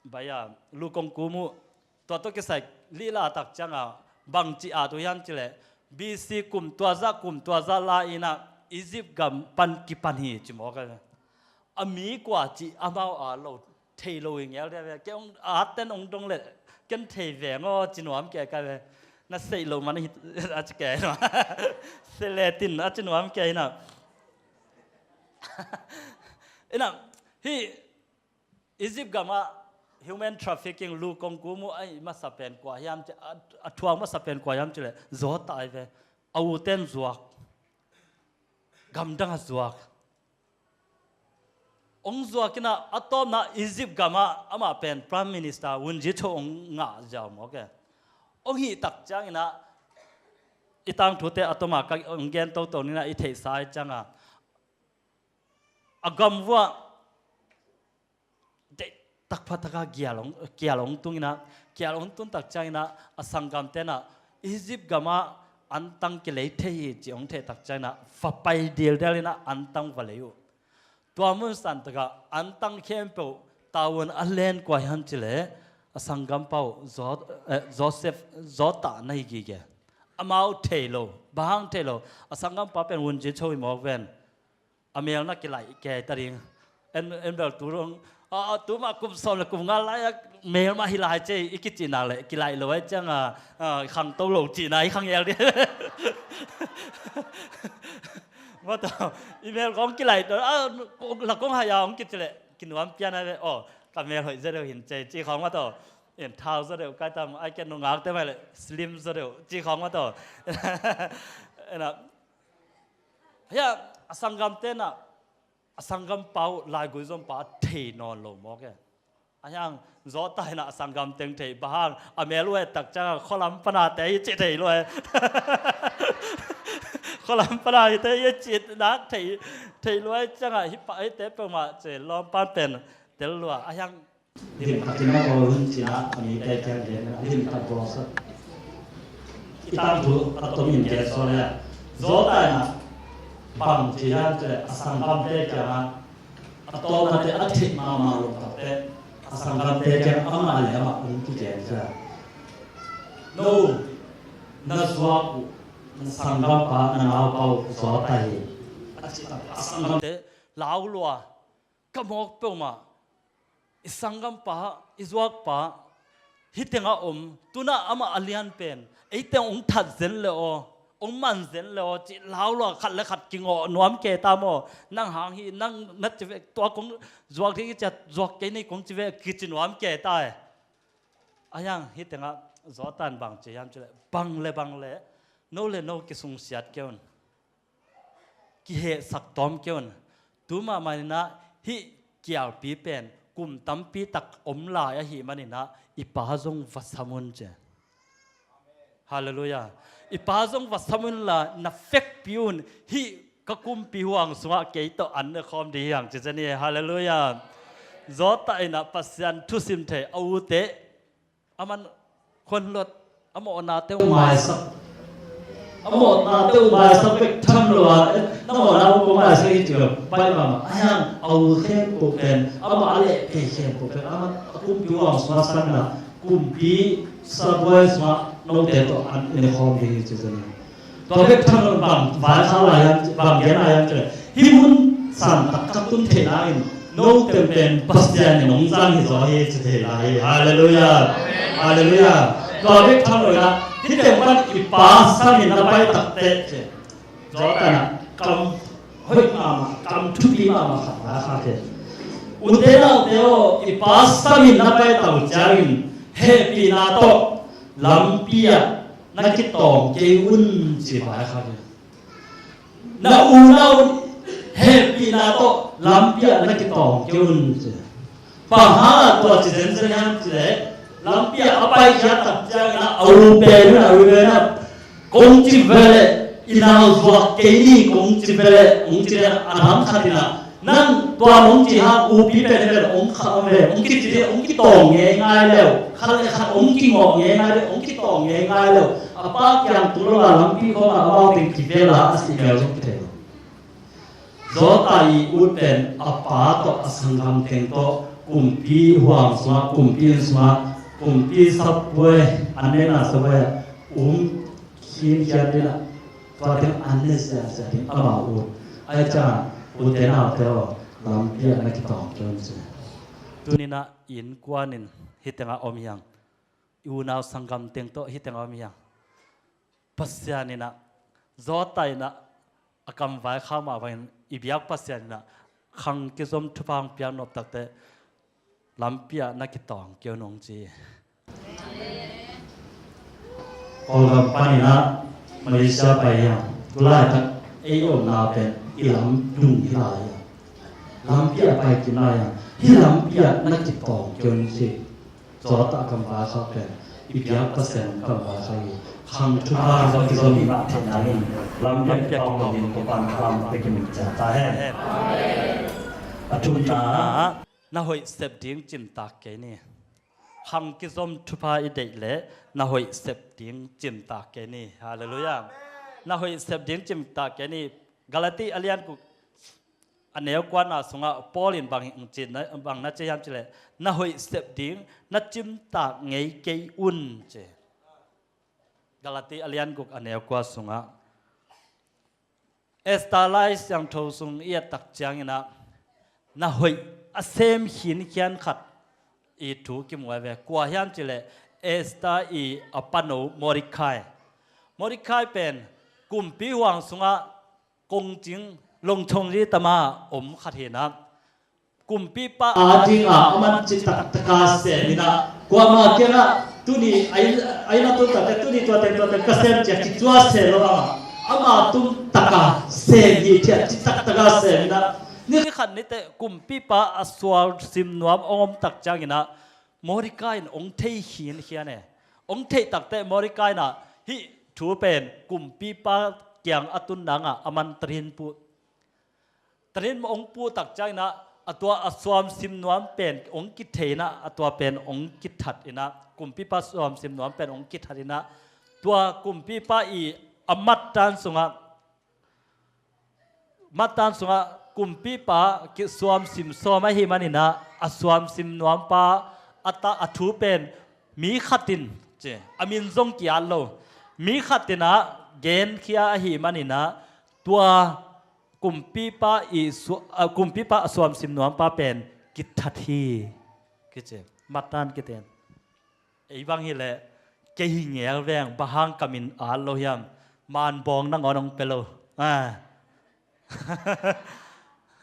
bai a lu kong kum uh, tua tua kisai lila tak cianga bang ci at uh hiam cileh, B C kum tua zah, kum tua zah la inah Egypt gam pan kipan hi ci mawk a. A mi kua cih amau a lo thei lo hi ngel dia ve. Kei ong aten ong dong le ken thei ve ngaw ci nuam kei kai ve. Na seih lo man hi a ci kei nuam. Seletin a ci nuam kei na. Ina, hi Egypt gamah human trafficking lu kong kum uh a hih masa pen kua hiam ci, a, a thuak masa pen kua hiam cileh Zawta hi ve. A uten zuak. Gamdang a zuak. Ong zuak inah a tawpna Egypt gamah amah pen Prime Minister Wun Ji Cho ong ngah ziau mawk e. Ong hih tak ciang inah i tangthute a tawmah ka ong gen toto ninah i theihsa i cianga a gam vuah deih takpha taka gial ong, kial ong tung inah, kial ong tun tak ciang inah a sanggam tenah Egypt gamah antang kilei thei hi ci ong theih tak ciang inah va pai dildel inah antang va lei uh. Tua mun san takah antang khempeuh tavuan a len kua hiam cileh a sanggam pau Zo-, eh, Joseph Zawta na hi gige. Amau thei lo, bang hang thei lo. A sanggam pa pen Wun Ji Cho hi mawk ven. A mel na kilaih kei ta ding. En, en bel tu dong. A, a, tu mah kum sawm le kum nga lai a mel mah hi lai cei i kici nak leh kilaih lo ai ciang a, a, khang to lo cihna i khang el ding. Mawtaw, i mel kong kilaih to, a, la kong hai a ong kici leh kinuam pian ai ve. Aw, ka mel hoih zaw deuh hin cei ci khong mawtaw. En thau zaw deuh kai tam, ai ken nungak te mai leh slim zaw deuh ci khong mawtaw. Ena, hia, a sanggam tenah a sanggam pau laigui zom pa thei nawn lo mawk e. A hiang Zawta inah a sanggam teng thei, bang hang a mel uh et tak cianga khualam pana te i cih thei lo e. Khualam pana i te i cih nak thei, thei lo e cianga hi pa i te peuhmah ce lawmpan pen tel lua. A hiang Lim khat in a bawl hun cina a mite kiang gen a lim khat bawl sak. I tangthu a tomin gen sawn le a Zawta inah bang ci hiam cih leh a sanggamte kiangah a tawpnate a theih mahmah loh takte a sanggamte kiang amah le amah hong kigen cia. No na zuak uh na sanggampa na naupa uh Zawta hi a cih tak a sanggamte lau lua. Ka mawk peuhmah i sanggampa, i zuakpa, hih tengah om, tunah amah a lian pen, ei teng hong that zen le aw, hong man zen le aw, cih lau lua khat le khat kingawh nuam kei ta maw? Nang hang hi, nang na ci ve, tua kong zuak ding i ciat, zuak kei ni kong ci ve, kici nuam kei ta e. A hiang hih tengah Zawta in bang ci hiam cih leh, bang le bang le, no le no kisungsiat kei un. Kihehsak tawm kei un. Tu mahmah inah hih kialpi pen kum tampi tak om lai ahih maninah i pa zong va sam un ci. Halleluiah. I pa zong va sam unla na fekpi un. Hih ka kumpi huang sungah kei tawh an ne khawm ding hi hang ci zen hi. Halleluiah. Zawta inah Pasian thusim thei a ute a man khuanluat a mawhnate uh maisak. A mawhnate uh maisak bek tham lo a, eh, na mawhna uh kong maisak hi ci lo, baih mahmah. A hiang a u khempeuh pen amah a leh kei khempeuh pen amah a kumpi huang sungah sanna kumpi sabuai sungah note tawh an i ne khawm ding hi ci zen hi. Tua bek tham lo bang vaikhak lai hiam, bang gen lai hiam cih leh hih mun san tak ka tun theihna in note pen Pasian in hong zang hi zaw hi ci thei lai hi. Halleluiah. Halleluiah. Tua bek tham lo inah hih teng pan i pa samin na pai takteh ci. Zawta inah kam hoih mahmah, kam thupi mahmah khat na kha thei. Ute naute aw, i pa samin na pai tak uh ciangin hehpihna tawh lampi ah na kitawng kei un ci vai kha thei. Na u na u hehpihna tawh lampi ah na kitawng kei un ci. Bang hang a tua ci zenzen hiam cih leh Lampi ah a paikhiat tak ciangin ah a u pen in ah, a u pen in ah, kong ci ve leh i nau zuak kei ni, kong ci ve leh, kong ci ve leh, a dang khat in ah, nang tua nong ci hang upi pen in ah hong kham ve, hong kici, hong kitawng ngeingai leu, khat le khat hong kingawh ngeingai leu, hong kitawng ngeingai leu, a pa kiang tung lo a lampi khawng ah amau teng kivel a, a si mel zong kithei lo. Zawta i ut pen a pa tawh, a sanggam teng tawh, kumpi huang sungah, kumpi inn sungah, kumpi sabuai, an neihna sabuai ah um khinkhian ding ah, tua teng an ne siansia ding amau ut. Ahih ciangin ute naute aw, lampi ah na kitawng kei un ci. Tuni-in ah innkuan in hih tengah om hi hang. I unau sanggam teng tawh hih tengah om hi hang. Pasian in ah, Zawta in ah, a kam vaikhak mah bangin i biak Pasian in ah khang kizom thupha hong piak nop takteh lampi ah na kitawng kei un hong ci hi. Kawlgam panin ah Malaysia pai hi hang. Tulaitak ei omna pen i lam dung hi lai hi hang. Lampi ah pai kim lai hi hang. Hih lampi ah na kitawng kei un ci hi. Zawta kam vaikhak pen i biak Pasian kam vaikhak hi. Khang thupha zong kizom hi mah theih nangin lampi ah kitawng lo dingin Topa'n thupha hong pia kim ciat ta hen. A thumna, na hoih sep ding cimtak kei ni. Khang kizom thupha i deih leh na hoih sep ding cimtak kei ni. Halleluiah. Na hoih sep ding cimtak kei ni. Galati a lian guk a neu kuana sungah Paul in bang hong ci, bang na ci hiam cih leh, na hoih sep ding na cimtak ngei kei un ci. Galati a lian guk a neu kua sungah Esther Lai Siangtho sung i et tak ciangin ah na hoih a sem khinkhian khat i thu kimu a ve. Kua hiam cih leh Esther i a pano Mordecai. Mordecai pen kumpi huang sungah kongcing longchong zi tama om khat hi-in ah, kumpipa adingin ah aman citak taka sem in ah, kuamah kiangah tuni ai, ai na tun takte tuni tuate tuate ka sem ci-a kicuah se lo a, ama tun taka sem hi ci-a citak taka sem in ah, ni khat ni teh kumpipa a sual sim nuam hong om tak ciangin ah Mordecai in hong thei khinkhian e. Hong theih takteh Mordecai in ah hih thu pen kumpipa kiang a tun nangah aman tadin puh. Tadin hong puh tak ciangin ah a tua a suam sim nuam pen hong kithei in ah, a tua pen hong kithat in ah, kumpipa suam sim nuam pen hong kithat in ah, tua kumpipa i a mattan sungah, mattan sungah kumpipa kisuam sim sawm ahih manin ah, a suam sim nuampa a ta, a thu pen mi khat in ci, a min zong ki-at lo, mi khat in ah genkhia ahih manin ah, tua kumpipa i su-, a, kumpipa a suam sim nuampa pen kithat hi, kici. Mattan kiten. Ei bang hileh kei hi ngel veng, bang hang ka min at lo hiam? Manbawng nangawn hong pia lo. Ah.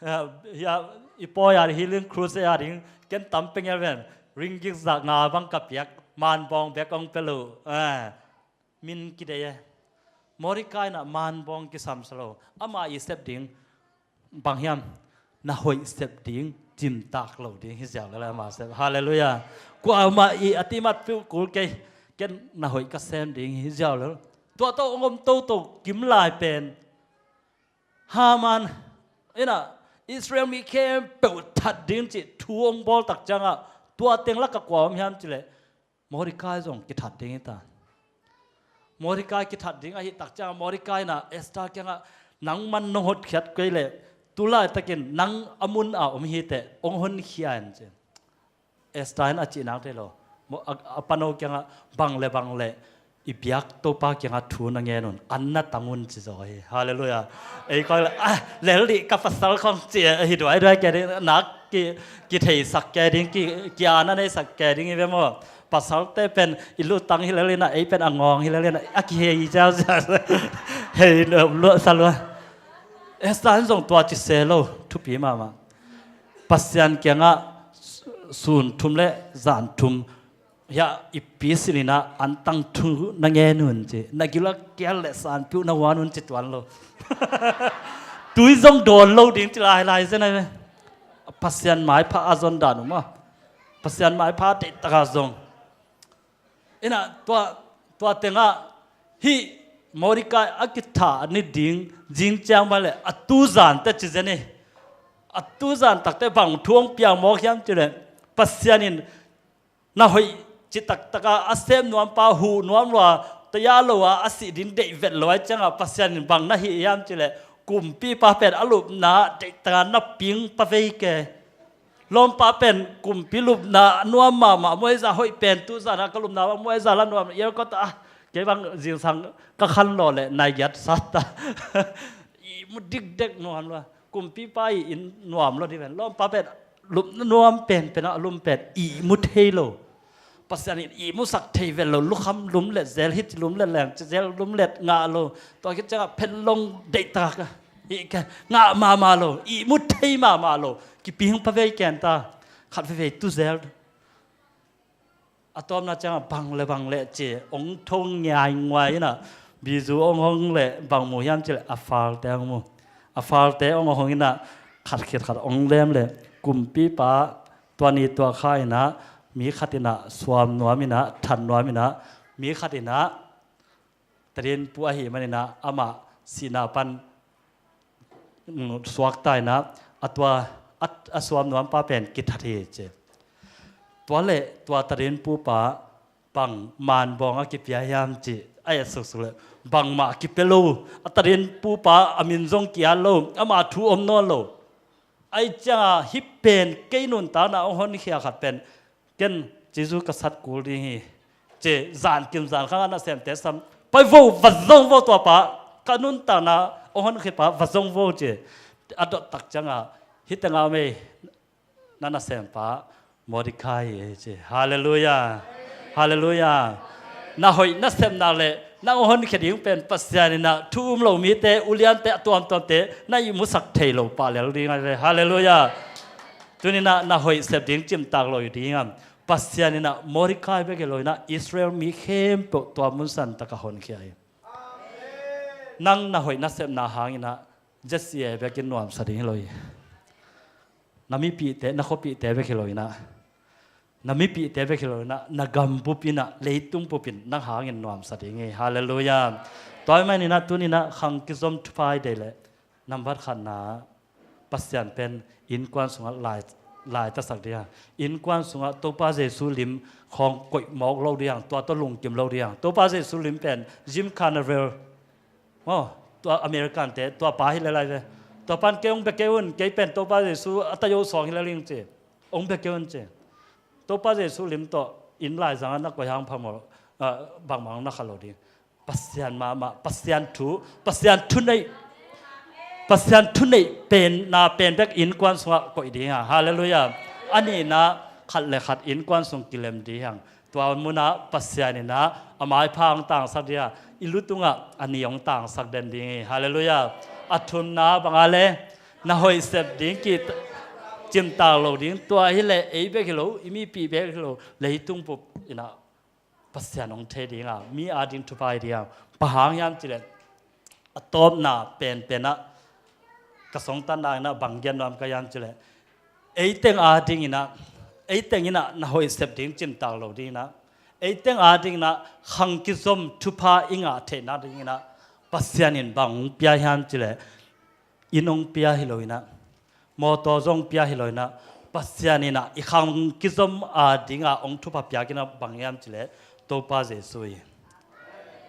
Hia, hia, i pawi a ding, Healing Crusade a ding ken tam pia ngel veng. Ringgit za nga bang ka piak, manbawng bek hong pia lo. Ah. Min kidei e. Mordecai in ah manbawng kisam sa lo. Ama i sep ding bang hiam? Na hoih sep ding cimtak lo ding hi ziau lel a ama sep. Halleluiah. Kuamah i a timat peuh kul kei, ken na hoih ka sem ding hi ziau lel. Tua tawh hong om toto kim lai pen Haman in ah Israel mi khempeuh that ding cih thu hong bawl tak ciangah, tua teng lakah kua om hiam cih leh Mordecai zong kithat ding hi ta. Mordecai kithat ding ahih tak ciangah Mordecai in ah Esther kiangah, nangman nong hotkhiat kei leh tulaitakin nang a mun a om hi teh hong honkhia in ci. Esther in a cih nak thei lo. Mo-, a, a pano kiangah, bang le bang le i biak Topa kiangah thu na ngen un, an na tang un ci zaw hi. Halleluiah. Ei khawng le, ah, lel dih ka pasal khawng ci, hi duaiduai kei ding, nak ki, kitheisak kei ding, ki, ki-an a neisak kei ding hi ve maw. Pasalte pen i lutang hi lel in ah, ei pen a ngawng hi lel in ah, a kihei ziauziau. Hei luatsa lua. Esther in zong tua ci se lo, thupi mahmah. Pasian kiangah sun thum le zan thum, hia, i pi sin in ah an tang thu na ngen un ci. Na gil a kial le sanpiuh na huan un ci tuan lo. Tui zong dawn lo ding ci lailai zen a ve. Pasian maipha a zon dan uh maw. Pasian maipha deihtak a zong. Ina tua, tua tengah hih Mordecai a kithah ni ding zing ciang mah le a tuzan teh ci zen hi. A tuzan takte bang thu hong piang mawk hiam ci le, Pasian in na hoih ci taktaka a sem nuampa huh nuam lua, taya lo a a sih ding deih vet lo ai cianga Pasian in bang na hih hiam ci le, kumpipa pen a lupna deih taka na ping pa vei ke. Lawmpa pen kumpi lupna nuam mahmah muaiza hoih pen tuzana ka lupna muaiza la nuam iarkot ah kei bang zingsang ka khan law le nai giat sata. Ihmu dikdek nuam lua. Kumpipa i in nuam lo ding pen lawmpa pen lupna nuam pen pen a lum pen ihmu thei lo. Pasian in ihmusak thei vet lo, lukham lum let zel, hih lum let leng ci zel lum let ngah lo. Tua khit ciangah phenlong deih taka hih ken ngah mahmah lo, ihmu thei mahmah lo. Kiping pa vei ken ta. Khat veivei tu zel. A tawpna ciangah bang le bang le ci hong tho ngiainguai inah bizu hong hong le bang mu hiam ci le a falte hong mu. A falte hong hong inah khat khit khat hong lem le kumpipa tua ni tua kha inah mi khat inah suam nuam inah than nuam inah mi khat inah tadinpu ahi man inah amah sihna pan suakta inah a tua a suam nuampa pen kithat hi ci. Tua le tua tadinpupa bang manbawng a kipia hiam ci a et suksuk le bangmah kipia lo. A tadinpupa a min zong ki-at lo, ama thu om nawn lo. Ai cianga hih pen kei nuntakna hong honkhia khat pen ken Jesu ka sat kul ding hi ci zan kim zan khang a nasemte sam pai vo, va zong vo tuapa ka nuntakna hong honkhia pa va zong vo ci. A dot tak cianga hih tengah mei na nasempa Mordecai hi ci. Halleluiah. Halleluiah. Na hoih na sepna le nang hong honkhia ding pen Pasian inah thu um lo mite, uliante, a tuamtuamte na ihmusak thei lo pah lel ding a ve. Halleluiah. Tuninah na hoih sep ding cimtak lo hi dingam Pasian inah Mordecai bek hi lo inah Israel mi khempeuh tua munsan taka honkhia hi. Nang na hoih na sepna hanginah Jesse bekin nuamsa ding hi lo hi. Na mipihte, na khuapihte bek hi lo inah, na mipihte bek hi lo inah, na gambup inah, leitung bup in nang hangin nuamsa ding hi. Halleluiah. Tua ahih maninah tuninah khang kizom thupha i deih leh nambat khatna Pasian pen innkuan sungah lai, laitasak ding a, innkuan sungah Topa Jesu lim khawng koih mawk lo ding a, tua tawh lungkim lo ding a. Topa Jesu lim pen Jim Carreville maw, tua American te, tua pa hi le lai ve. Tua pan kei hong bia kei un, kei pen Topa Jesu a tayo sawng hi le ling ci. Hong bia kei un ci. Topa Jesu lim tawh inn laizangah na koih hang phamawh, ah, bangmah na kha lo ding. Pasian mahmah, Pasian thu, Pasian thuneih, Pasian thuneih pen na pen bek innkuan sungah koih ding a. Halleluiah. A nihna khat le khat innkuan sung kilem ding hang. Tua munah Pasian inah a maipha hong tangsak ding a, i lu tungah a ni hong tangsak den ding hi. Halleluiah. A thumna banga le na hoih sep ding ki cimtak lo ding, tua hi le ei bek hi lo, i mipi bek hi lo, leitung bup inah Pasian hong thei ding a, mi ading thupha hi ding a, bang hang hiam ci le a tawpna penpenah ka songtanna inah bang gen nuam ka hiam ci le eiteng ading inah, eiteng inah na hoih sep ding cimtak lo ding inah, eiteng ading inah khang kizom thupha i ngah theihna ding inah Pasian in bang hong pia hiam ci le inn hong pia hi lo inah, mawtaw zong pia hi lo inah, Pasian inah i khang kizom adinga hong thupha piak inah bang hiam ci le Topa Jesu hi.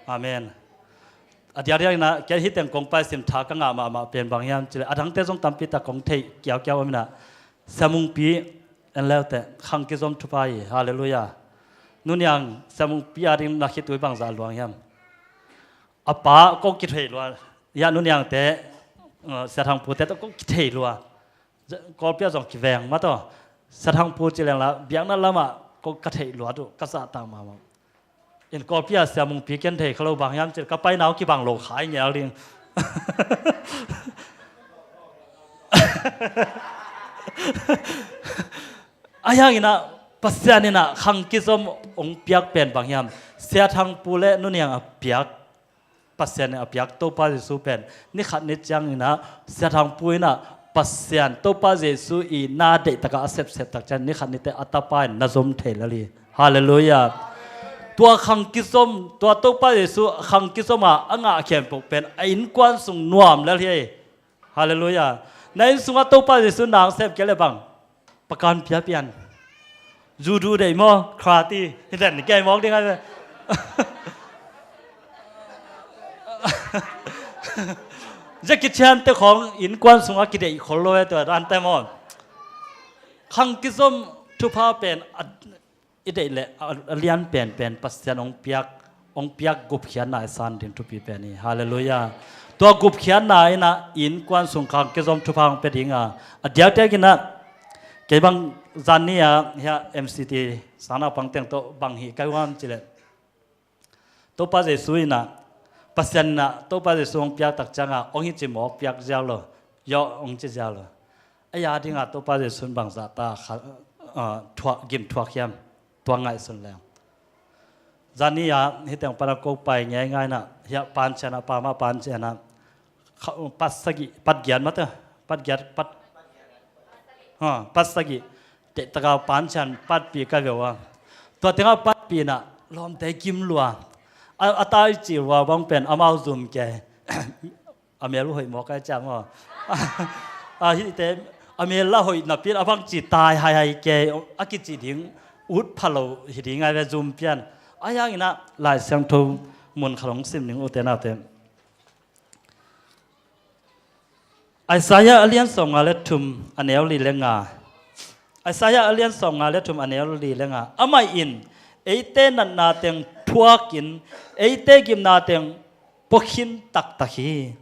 Amen. A diakdiak inah kei hih teng kong pai sim tha ka ngah mahmah pen bang hiam ci le a dangte zong tampi tak kong theih kiaukiau om inah Sia Mungpi en leute khang kizom thupha hi. Halleluiah. Nuniang Sia Mungpi ading na khitui bangzah luang hiam? A pa kong kithei lua. Ya nuniangte, uh, Sia Thangpute tawh kong kithei lua. Kawlpi ah zong kiveng mah tawh Sia Thangpu ci leng la biakna lamah kong ka theih lua duh, ka zahtak mahmah. In Kawlpi ah Sia Mungpi ken thei kha lo, bang hiam cih ka paina uh kibang lo khai ngial ding. Ahi hanginah Pasian inah khang kizom hong piak pen bang hiam? Sia Thangpu le nuniang a piak, Pasian in a piak Topa Jesu pen ni khat ni cianginah Sia Thangpu inah Pasian Topa Jesu i na deihtakah a sepsep tak ciang ni khat nite a tapa in na zom thei lel hi. Halleluiah. Tua khang kizom, tua Topa Jesu khang kizom a a ngah khempeuh pen a innkuan sung nuam lel hi. Halleluiah. Na inn sungah Topa Jesu nang sem kei le bang, pakan pia pian. Judo deih maw, karate, hi den kei mawk ding a. Jackie Chan te khawng innkuan sungah kideih khol lo e, tua dan te maw. Khang kizom thupha pen a, i deih leh a, a lian penpen Pasian hong piak, hong piak gupkhiatna i san ding thupi pen hi. Halleluiah. Tua gupkhiatna in ah innkuan sung khang kizom thupha hong pia ding a, a diakdiak in ah kei bang zan ni a hiah M C T sang naupang teng tawh bang hih ka hi hiam cih leh, Topa Jesu in ah, Pasian in ah Topa Jesu hong piak tak ciangin hong hi ci mawk piak ziau lo, yawh hong ci ziau lo. A ya dingah Topa Jesu in bangzah ta kha, ah, thuak, gim thuak hiam, tua ngaihsun leng. Zan ni a hih teng pan a ko pai ngeingai in ah, hiah pan ciang ah, pa mah pan ciang ah, kha, pat sagih, pat giat mah te, pat giat, pat, ha, pat sagih. Deihtak a pan ciang patpih ka hi ve ua. Tua teng a patpih in ah lawmte gim lua. A, a tai cih lua bang pen amau zum kei. A mel hoih mawk a hi ciang aw. A hihte a mel lah hoih napi in a bangci tai haihai kei, a kici ding ut pha lo hi ding a hi ve, zum pian. Ahi hangin ah Lai Siangtho mun khat hong sim ning, ute naute. Isaiah a lian sawmnga le thum, a neu li le nga. Isaiah a lian sawmnga le thum, a neu li le nga. Amah in eite natna teng thuakin, eite gimna teng pua khin taktak hi.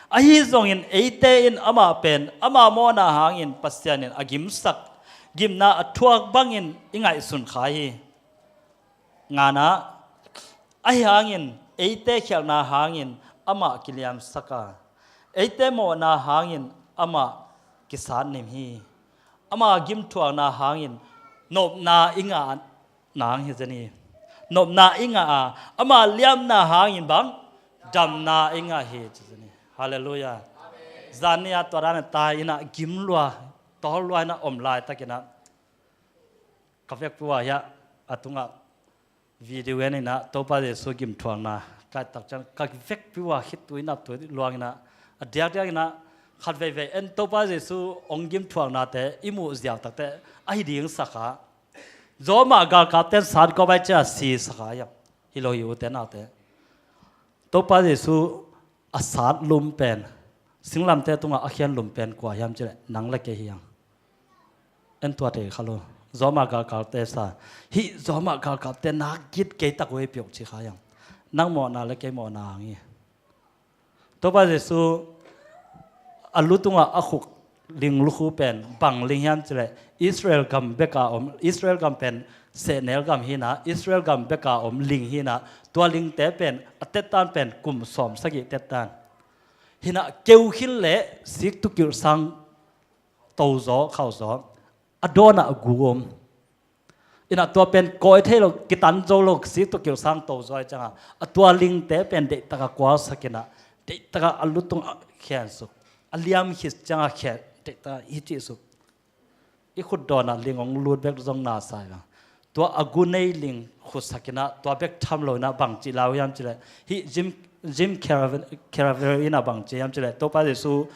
Ahi zongin eite in amah pen ama mawhna hangin Pasian in a gimsak, gimna a thuak bangin i ngaihsun kha hi. Ngana, ahi hangin eite khialhna hangin amah kiliamsak a, eite mawhna hangin amah kisatnim hi. Ama gimthuakna hangin nopna i ngah nang hi zen hi. Nopna i ngah a, ama liamna hangin bang damna i ngah hi ci zen hi. Halleluiah. Zan ni a tua dan a tai in ah gim lua, tawl lua in ah om laitakin ah ka vekpi ua hiah a tungah video en in ah Topa Jesu gimthuakna ka et tak ciang ka vekpi ua khitui naptui luang in ah, a diakdiak in ah khat veivei en Topa Jesu hong gimthuaknate i muh ziau takte ahi ding sa kha. Roma galkapte in sat gawp a, i cia si sa kha hiam? Hi lo hi, ute naute. Topa Jesu a sat lum pen, singlamteh tungah a khian lum pen kua hiam cih leh nang le kei hi hang. En tua thei kha lo. Roma galkapte sa. Hih Roma galkapte nak git kei tak uh hi piok ci kha hiam? Nang mawhna le kei mawhna hang hi. Topa Jesu a lu tungah a khuk ling lukhu pen bang ling hiam cih leh Israel gam bek a om, Israel gam pen sehnel gam hi in ah, Israel gam bek a om ling hi in ah, tua lingte pen a tettan pen kum sawm sagih tettan. Hi in ah keu khin leh siktukilh sang to zaw, khauh zaw, a dawn ah a gu om. In ah tua pen kawi thei lo, kitan zo lo, siktukilh sang to zaw ahih ciangin a tua lingte pen deihtak a kualsak in ah, deihtak a a lu tungah khensuk, a liam khit ciangin khen, deihtak a hi cihsuk. I khutdawn ah ling hong lut bek zong na sa hi vang. Tua a gu nei ling khutsak in ah tua bek tham lo in ah bang ci lau hiam cih leh, hih Jim, Jim Carrey, Carrey in ah bang ci hiam cih leh, Topa Jesu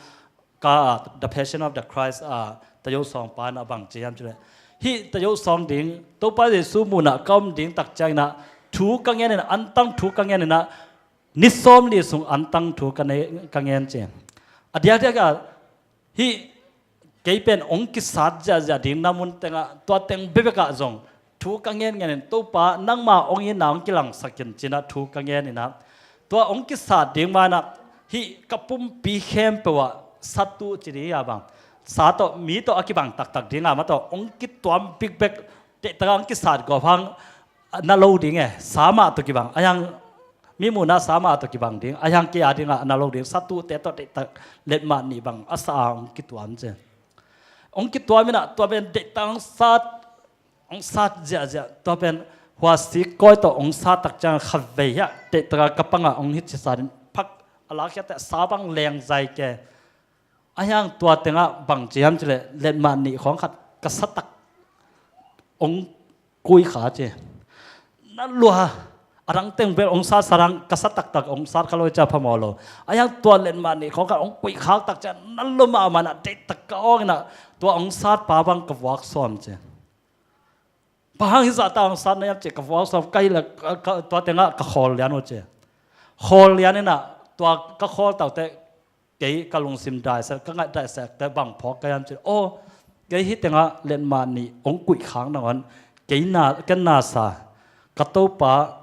ka, ah, The Passion of the Christ, ah, tayo sawng pa in ah bang ci hiam cih leh, hih tayo sawng ding, Topa Jesu mun ah ka om ding tak ciangin ah thu ka ngen in, antang thu ka ngen in ah, ni sawmli sung antang thu ka ne-, ka ngen ci. A diakdiak ah hih kei pen hong kisat ziahziah ding na mun tengah, tua teng bekbek ah zong thu ka ngen ngen in, Topa, nangma hong itna hong kilangsak in ci in ah thu ka ngen in ah, tua hong kisat ding ma in ah, hih ka pumpi khempeuh ah satu ci ding a bang, sa tawh mi tawh a kibang taktak ding a, amah tawh hong kituam bikbek, deihtak a hong kisat gawp hang na lo ding e, sa mah tawh kibang, ahi hang mi mun ah sa mah tawh kibang ding, ahi hang kei a dingah na lo ding, satute tawh deihtak letmat nih bang a sa a hong kituam ci. Hong kituam in ah tua pen deihtak hong sat, hong sat ziahziah, tua pen huasik kawi tawh hong sat tak ciang khavei hiah deihtak a ka pang ah hong hi ci sa ding, phak a lakkhiat teh sa bang leng zai ke. Ahi hang tua tengah bang ci hiam cih leh letmat nih khawng khat ka sa tak hong kui kha ci. ta lua. A dang teng bel hong sat sa dang ka sa taktak hong sat kha lo hi cia phamawh lo. A hiang tua letmah nih khawng khat hong kuih khak tak cia na lua mahmah na deihtak ka awng inah tua hong sat pa bang ka vuak sawm ci. Bang hang hi zahta hong sat na hiam ci ka vuak sawm ka hih le ka, ka, tua tengah ka khawl lian uh ci. Khawl lian inah tua ka khawl taute kei ka lungsim daisel ka ngaih daisel te bang phawk ka hiam ci. Aw, kei hi tengah letmah nih hong kuih khak nangawn kei na, ken na sa ka Topa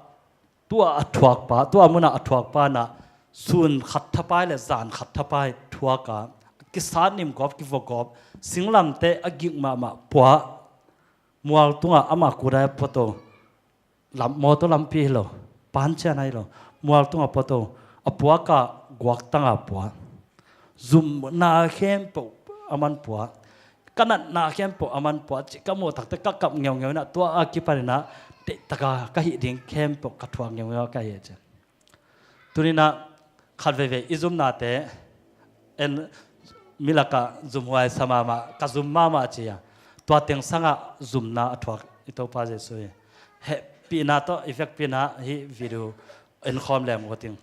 tua a thuakpa, tua munah a thuakpa na sun khat thapai le zan khat thapai thuaka kisat nimgawp kivogawp singlamte a gik mahmah puah mual tungah ama kudai a puato lam, mawtaw lampi hi lo, pancian ahi lo, mual tungah puato a puaka guaktanga puah zumna khempeuh a man puah ka natna khempeuh a man puah ci ka muh takte ka kap ngeungeu inah tua a kipaninah deihtaka ka hih ding khempeuh ka thuak ngeungeu ka hi ci. Tuninah khat veivei i zumnate en milakah zumhuai sa mahmah ka zum mahmah ci a tua teng sangah zumna a thuak i Topa Jesuh hi. Hehpihna tawh i vekpihna hih video en khawm leng uh ting.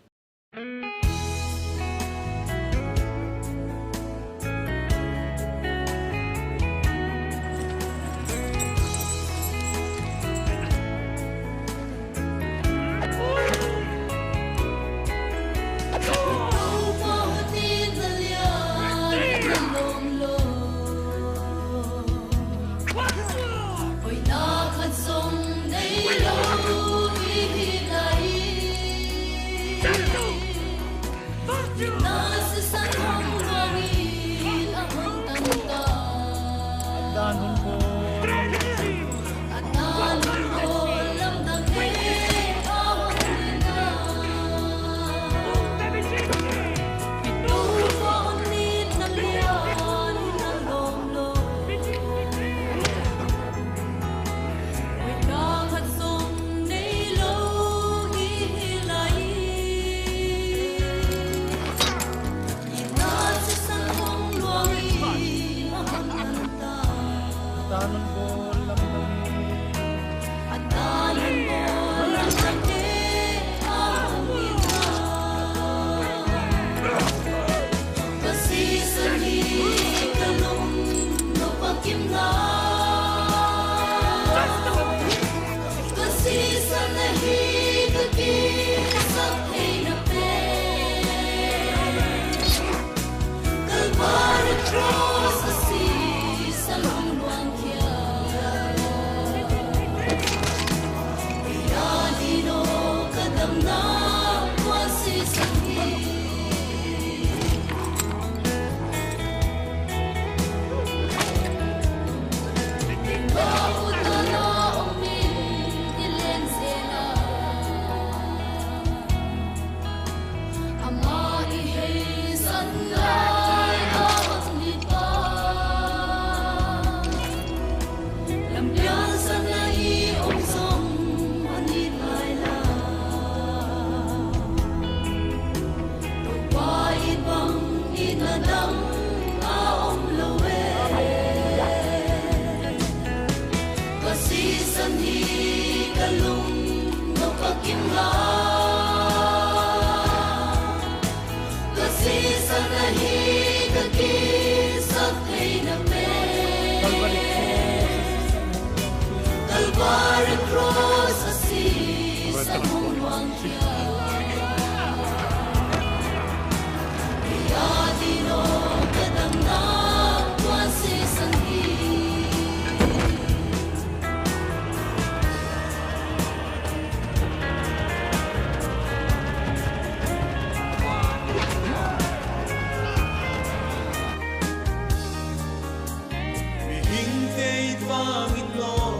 Mihingte i vangin law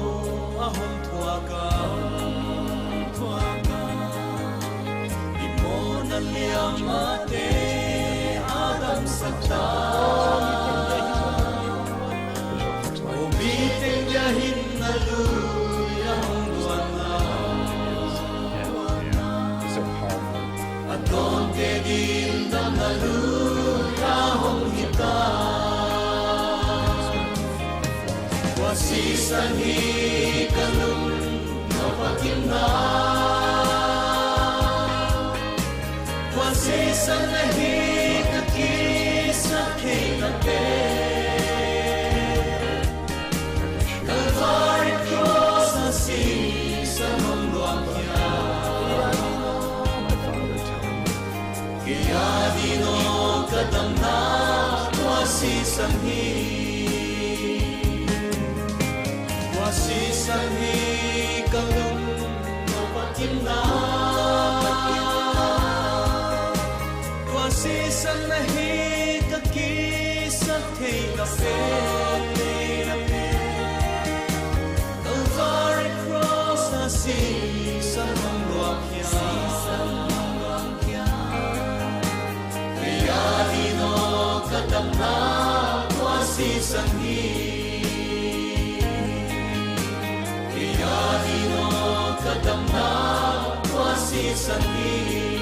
a hong thuak a, i mawhna liamate a damsak ta. Aw, mi teng biakinn a lui a hong duan a, a dawnte ding damna lui a hong hi ta. Tua sisan hi ka lung, no Tua sisan ahi ka kisap theihna pen Kalvari cross a sisan hong luang hiam? Kei a ding aw ka damna tua sisan hi. Tua sisan hi ka lungdam a kimna. Tua sisan ahi ka kisap theihna pen Kalvari cross a sisan hong luang hiam? Kei a ding aw ka damna tua sisan hi. Kei a ding aw ka damna tua sisan hi.